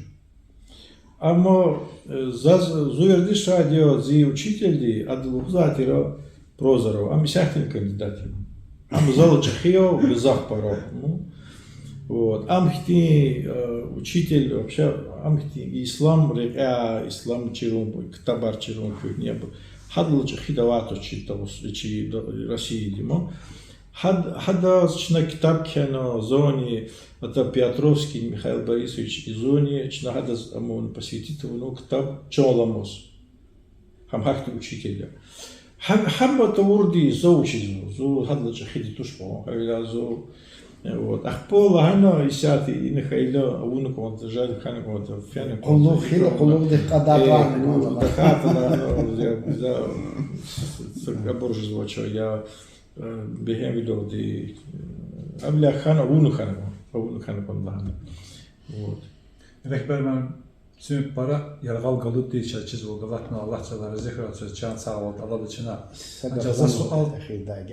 Амма, э, заз, зун вердишарайди я, зи учительди, ада лугьузвай тир, Прозара ава, ам исятдин кандидат я. Ам зала чӀехи я, гзаф пара ава. Вот. Ам хьтин, э, учитель, вообще, ам хьтин Ислам рекьяй, Ислам чирун, ктабар чирун куьгьне я. Гьадал чӀехиди авайди туш чи Дагъус-, чи Россияди ман. Гьад-, гьадаз чна ктаб кхьена, зунни, ата Петровский Михаил Борисович, и зунни, чна гьадаз амун посвятить авуна ктаб чан аламаз. Гьам гьахьтин учитель я. Гьам, гьам тавурди зав учитель я, зун гьадал чӀехиди туш кьван, гьавиляй зун, э, вот. Ахпа лагьана исятда ина хьайила авуна кӀанда, жеда хьана кӀанда, фена кӀанда. Къуллугъ хьайила, къуллугъдихъ кьадар, э, тахьайтӀа лагьана, я, за, с-, с-, с-, абур жезвач, я, э, бегьемвилелди, э, гьавиляй хьана, авуна хьана кӀан, авуна хьана кӀан лагьана. Вот. Регьбер ман, цуьн пара яргъал галуддиз чаз чизва, галатна, Аллагь чалай рази хьурай, чан сагъвал тӀалабда чна. Анжах за суал,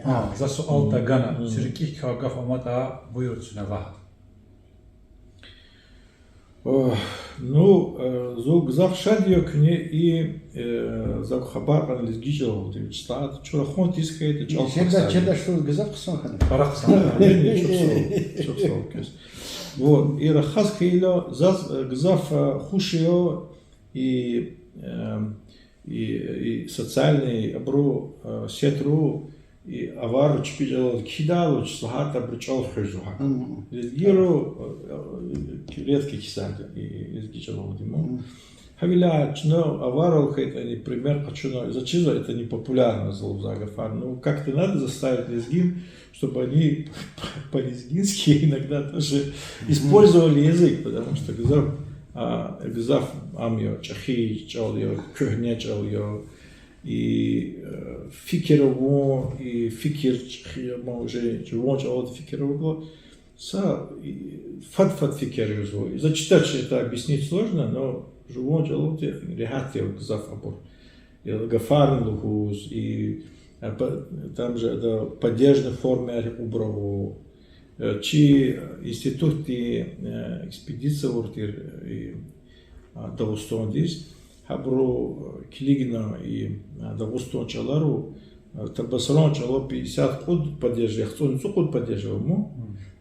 а, за суал тагана, цуьн рикӀик квай гаф аматӀа, буюр, цуьна лагь. О, ну, э, зун гзаф шад я куьне и, э, зак хабар кьуна лезги чӀалалди, вич сагьат чун рахун тийиз хьайитӀа чӀал квахьзава. Чеда, чеда, чун гзаф хъсан хьана. Пара хъсан. Э, э, чухсагъул, чухсагъул квез. Вот, и рахаз хьайила, заз, э, гзаф, э, хуш я и, э, и, и социальный абуру, э, сетру, и аварру чпи чӀалал кхьидайла, вич сагьат абуру чӀал хуьзва гьакӀ. Лезгийру, э, э, редко ксар я и лезги чӀалалди ман. Гьавиляй чна аварал хьайитӀани пример къачуна, за чизва, это не популярно, за лугьузвай гафар. Ну, как-то надо заставить лезгин, чтобы они по-лезгински иногда тоже использовали язык, потому что гзаф, а, гзаф ам я, чӀехи чӀал я, куьгьне чӀал я, и, э, фикир авун, и фикир чӀехи, ма уже жуван чӀалалди фикир авурла, са, и, фад-фад фикир жезва. И за читач это объяснить сложно, но жуван чӀалалди регьят я гзаф абур. И гафарни лугьуз, и, а, по-, там же это падежный формаяр гьикьванбур ава. Э, чи институтди, э, экспедиция авур тир, э, и, а, Дагъустандиз. Гьабуру, э, килигна и, а, Дагъустан чӀалару, э, табасаран чӀала пятьдесят кьуд падеж, яхцӀурни цӀукьуд падеж ава ман.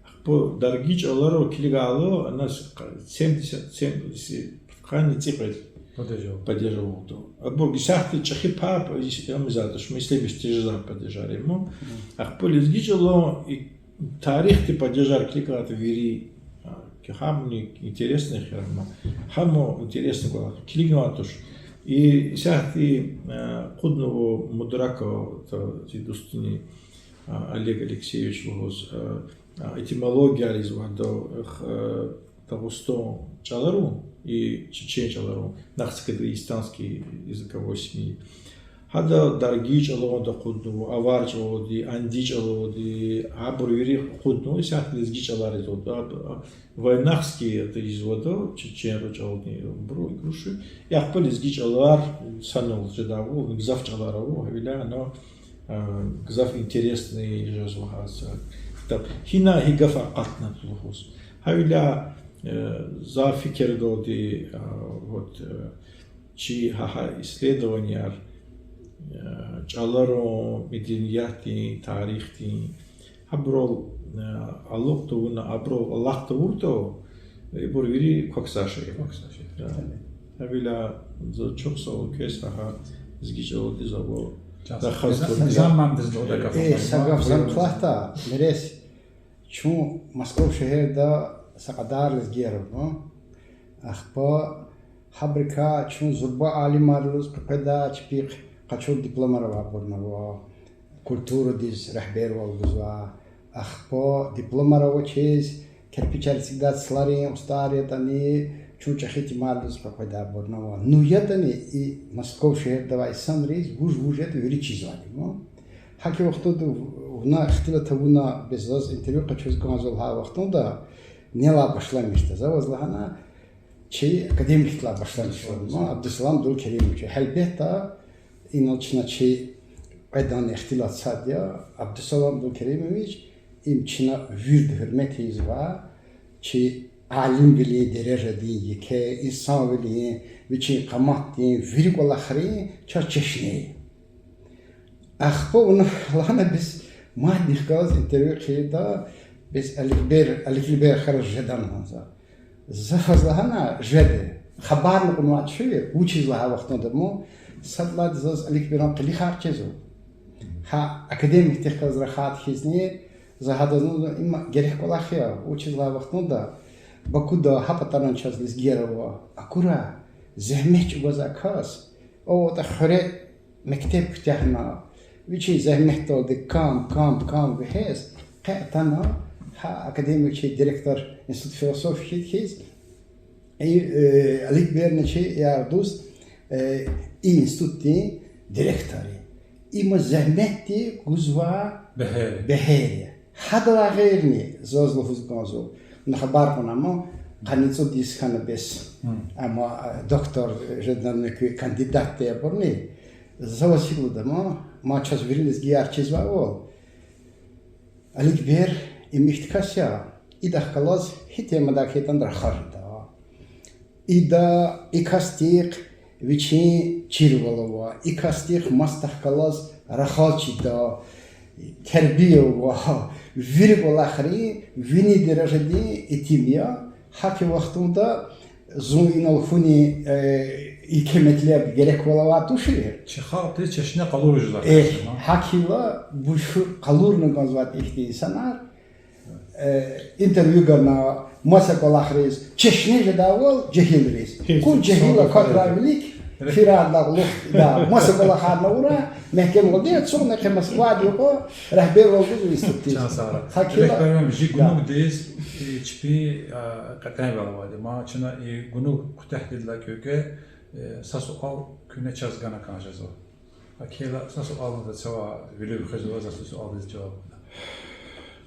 Ахпа дарги чӀалару килигайла, ана с-, семьдесят, семьдесят, къанни цӀикьвед падеж авурда. Абур исятда чӀехи пай, ам ийизвайди туш, ам ислемишдиз жезвай падежар я ман. Ахпа лезги чӀалан и тарихдин падежар килигайтӀа вири, а, гьамни интересный хьи, гьам интересный кӀвалах я, килигнавайди туш. И исятда, а, акъуднава Мудраков, это зи дустуни, а, Олег Алексеевич лугьуз, а, а, этимологияр ийизвайди, а, Дагъустан чӀаларун и чечен чӀаларун, нахчико-дагестанский языковой семьи. Гьада дарги чӀалан акъуднава, авар чӀалалди, анди чӀалалди, гьабур вири акъуднава, исятда лезги чӀалар ийизвайди, а, вайнахский это ийизвайди, чеченрин чӀални, абуру игрушу. Ахпа лезги чӀалар санал жедайвал, гзаф чӀалар ава, гьавиляй ана, а, гзаф интересный жезва гьа са ктаб. Гьина гьи гаф акъатнатӀа лугьуз. Гьавиляй, э, за фикирдалди, а, вот, э, чи гьа-гьа исследованияр, э, чӀаларун, медениятдин, тарихдин, гьабурал, э, алукь тавуна, абурал алакь тавуртӀа, ибур вири квахьзавай шейэр я. Квахьзавай шейэр я. Гьавиляй за чухсагъул квез, гьа-гьа лезги чӀалалди завал рахаз кӀурди. Зан-, занмандиз лугьуда гаф. Э, са гаф зан кӀватӀа, мерес, чун Москва шегьерда са кьадар лезгияр ава. Ахпа гьабурукай чун зурба алимар лугьуз къекъведай чпихъ къачур дипломар авайбурни ава. Культурадиз регьбервал гузвай. Ахпа дипломар авачиз, кирпичар эцигдай цларин устӀар ятӀани, чун чӀехи итимар лугьуз къекъведайбурни ава. Ну ятӀани и Москва шегьерда авай инсанриз вуж-вуж ятӀа вири чизвайди я ман. ГьакӀ вахтунда вуна ихтилат авуна, бес заз интервью къачуз кӀанзава лагьай вахтунда, нелай башламишда, за ваз лагьана, чи академикдилай башламишда, Абдусалам Дулкеримович. Гьелбетда, инал чна чи кьведан ихтилат сад я, Абдусалам Дулкеримович, им чна вирида гьуьрмет ийизвай, чи алимвилин дережадин еке, инсанвилин, вичин къаматдин, вири кӀвалахрин чаз чешне я. Ахпа вуна лагьана, бес мадни хкалаз интервью хъийида, бес алифбер, алифбер хара жедан гьанза. За фаз лагьана жеди. Хабарни кьунвай чи, вучиз лагьай вахтунда ман, сад лагьайди заз алифберан къилихар чизва. Гьа академикдихъ галаз рахат хьизни, за гьадазни лугьузва, им герек кӀвалах я, вучиз лагьай вахтунда Бакуда гьа патаран чаз лезгияр ава, акура, зегьмет чӀугвазвай кас, аватӀа хуьре мектеб куьтягьна, вичин зегьметдалди кам, кам, кам вегьез, къе атана, гьа академик чи директор институт философии хьиз, и, э, алифберни чи ярдуз, э, и институтдин директор я. Има зегьметди гузва бегьер я. Гьадалай гъейри заз лугьуз кӀанзава, вуна хабар кьуна ман, къанни цӀуд йис хьана бес. Амма, э, доктор жеда, кандидатди абурни, за ваз гьикӀ лугьуда ман, ман чаз вири лезгияр чизвайвал, алифбер им ихьтин кас я, идахъ галаз гьи темадай хьайитӀани рахаз жеда. Ида и касдихъ вичин чирвал ава, и касдихъ масадахъ галаз рахаз чида, тербия ава, вири кӀвалахрин вини дережадин итим я. ГьакӀ и вахтунда зун инал хьунин, э, и къиметлу гереквал авай тушир. Чи халкьдиз чешне къалуриз жеда. Э, гьакӀ хьайила, буш къалурна кӀанзавайди ихьтин инсанар, э, интервью гана, маса кӀвалахриз, чешне жедайвал жегьилриз. Къуй жегьил акатрай вилик, фирарда кьулухъ, да, маса кӀвалахарни авурай, мягькемвалди, ацукьна къе Москвади юкьва, регьбервал гузва институтдиз. Чан сагърай. ГьакӀ хьайила, Элкбер муаллим, чи гунугдиз, э, чпин, э, кьетӀенвал авайди я. Ма чна и гунуг куьтягьдайдалай кӀвекӀве, э, са суал куьне чаз гана кӀан жезва. ГьакӀ хьайила, са суални за цава вилив хуьзва, за са суалдиз жаваб гуда.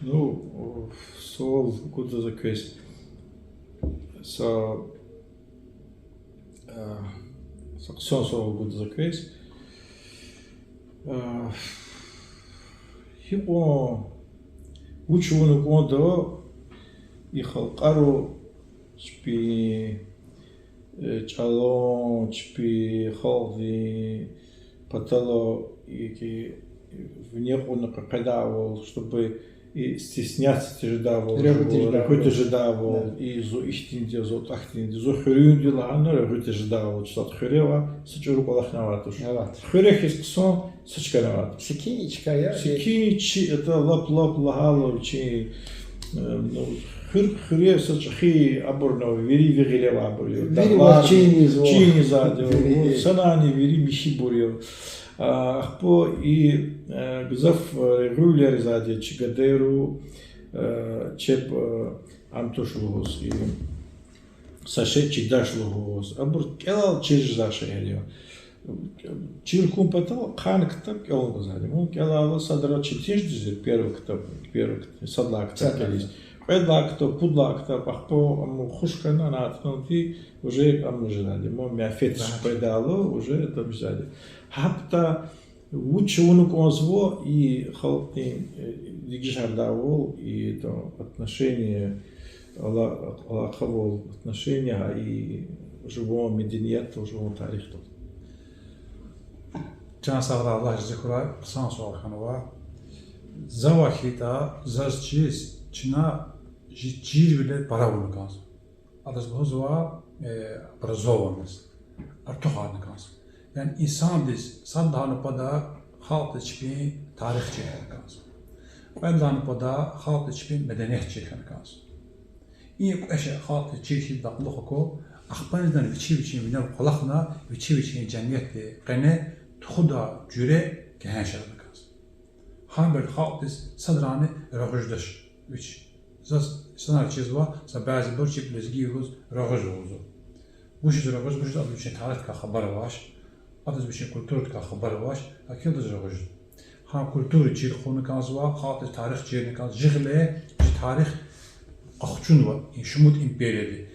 Ну, суал гуда за квез. Са, э, са хъсан суал гуда за квез. Э, гьикьван, вуч авуна кӀанда и халкьари чпин, э, чӀалан, чпин халкьдин патал, яки вине кьуна къекъведайвал, чтобы и стесняться жедайвал, регъуь тежедайвал, и зун ихьтинди я, зун тахьтинди я, зун хуьруьнди я лагьана регъуь тежедайвал, чзад хуьре ва са чӀуру кӀвалахни авай туш. Хуьре хьиз хъсан са чкани авай туш. Секин чка я, секин чи, это лап-лап лагьайла вичин, э, ну, хуьр, хуьре са чӀехи абурни ава, вири ви гъиле авайбур я. Вири дагълар, вичин низва, чин низва, вири, санани вири михьибур я. А, ахпа и, э, гзаф, э, регъуьвилер ийизвайди я чи гадайри, э, чеб, э, ам туш лугьуз, и са шей чидач лугьуз. Абур кӀелайла чир жезвай шейэр я. Чир хьун патал ахпа ктаб кӀелун кӀанзавайди я. Мун кӀелайла садра четин жеда, первый ктаб, первый кт-, сад лагьай ктаб кӀелиз. Кьвед лагьай ктаб, пуд лагьай ктаб, ахпа ам хуш хьана, ана атӀана уже ам жедайди я. Мун мярекатдиз къведайла уже ам жедайди я. Гьа пата вуч авуна кӀанзава и халкьдин, э, дегишардайвал, и там отношение, ала-, алакъавал, отношение, гьа и жуван медениятдал, жуван тарихдал. Чан сагърай, Аллагь рази хьурай, хъсан суал хьанва. Завай хьайитӀа, заз чиз, чна чи чирвилер пара авуна кӀанзава. Адаз лугьузва, э, образованность, артухарна кӀанзава. Яни инсандиз сад лагьана патал халкьдиз чпин тарих чир хьана кӀанзава. Кьвед лагьана патал халкьдиз чпин меденият чир хьана кӀанзава. И кьве шей халкьдиз чир хьайидалай кьулухъ акур, ахпанизни вичи-вичин винел кӀвалахна, вичи-вичин жемиятдин къене тухудай жуьре кегьеншарна кӀанзава. Гьабур халкьдиз садрани регъуьдач вич. Заз инсанар чизва, са бязибур чеб лезги я лугьуз регъуь лугьузва. Вучиз регъуь? Вучиз? Адаз вичин тарихдикай хабар авач, адаз вичин культурадикай хабар авач, гьакӀ хьайила адаз регъуь. Гьа культура чир хьуна кӀанзава, халкьдиз тарих чирна кӀанзава, жи гъиле чи тарих къахчунва и шумуд империяди,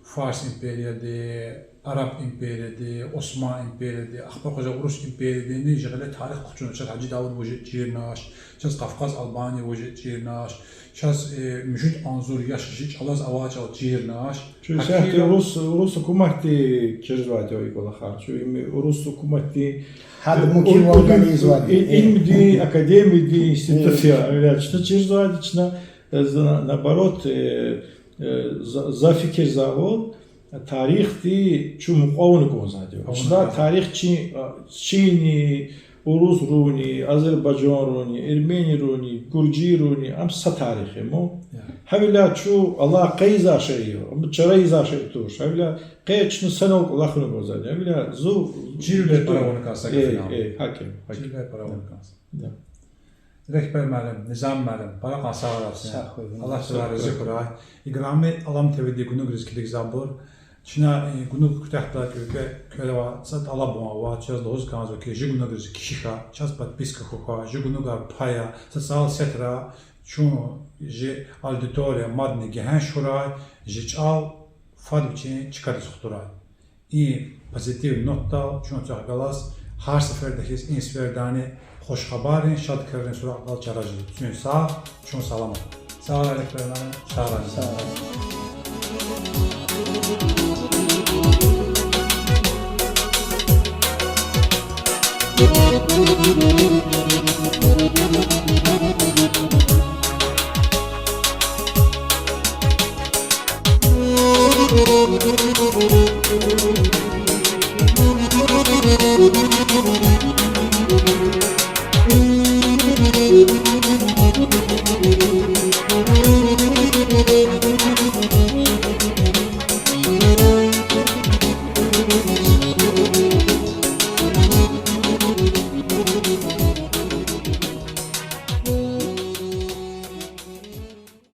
Фарс империяди, Араб империяди, Осман империяди, ахпа къвезвай Урус империядини жи гъиле тарих къачуна, чаз Гьажи Давуд вуж я чирнач, чаз Кавказ Албания вуж я чирнач, чаз, э, муьжуьд агъзур яш жи чӀалаз авай чӀал чирнач. Чун исятда урус, урус гьукуматди чирзавайди я и кӀвалахар. Чун им урус гьукуматди, гьада мумкин вал гализвайди, илимдин академиядин институт я. Гьавиляй чна чирзавайди, чна, э, за-, наоборот, э, э, за, за фикирзавайвал, тарихди чун мукьва авуна кӀанзавайди я. Чна тарих чи-, а, чини, урусруни, азербайжанруни, эрменируни, гуржийруни, ам са тарих я ман. Гьавиляй чун алай къейдзавай шей я, ам чара ийизвай шей туш. Гьавиляй къе чна санал кӀвалах авуна кӀанзавайди я. Гьавиляй зун чирвилер пара авуна кӀанзава са гафуналди. Э, э, гьакӀ я, гьакӀ я. Чирвилер пара авуна кӀанзава. Да. Регьбер муаллим, Низам муаллим, пара кьван сагърай сифте. Сагърай. Аллагь сифте рази хьурай. Играми Алам ТВ-дин гунугриз килигзавайбур, чна, э, гунуг куьтягьдалай кӀвале кӀвале ава, са тӀалабун ава, чаз лугьуз кӀанзава хьи, жи гунугриз кхьихь, чаз подписка хьухь, жи гунугар пая, социал сетра чун жи аудитория мадни гегьенш хьурай, жи чӀал фад вичин чкадиз хтурай. И позитив нотадал чун цвехи галаз гьар сеферда хьиз и сефердани хуш хабаррин, шад крарин суракьдал чара жезва. Чун сагъ, чун саламат. Сагърай, регьбер муаллим, сагърай. Сагърай.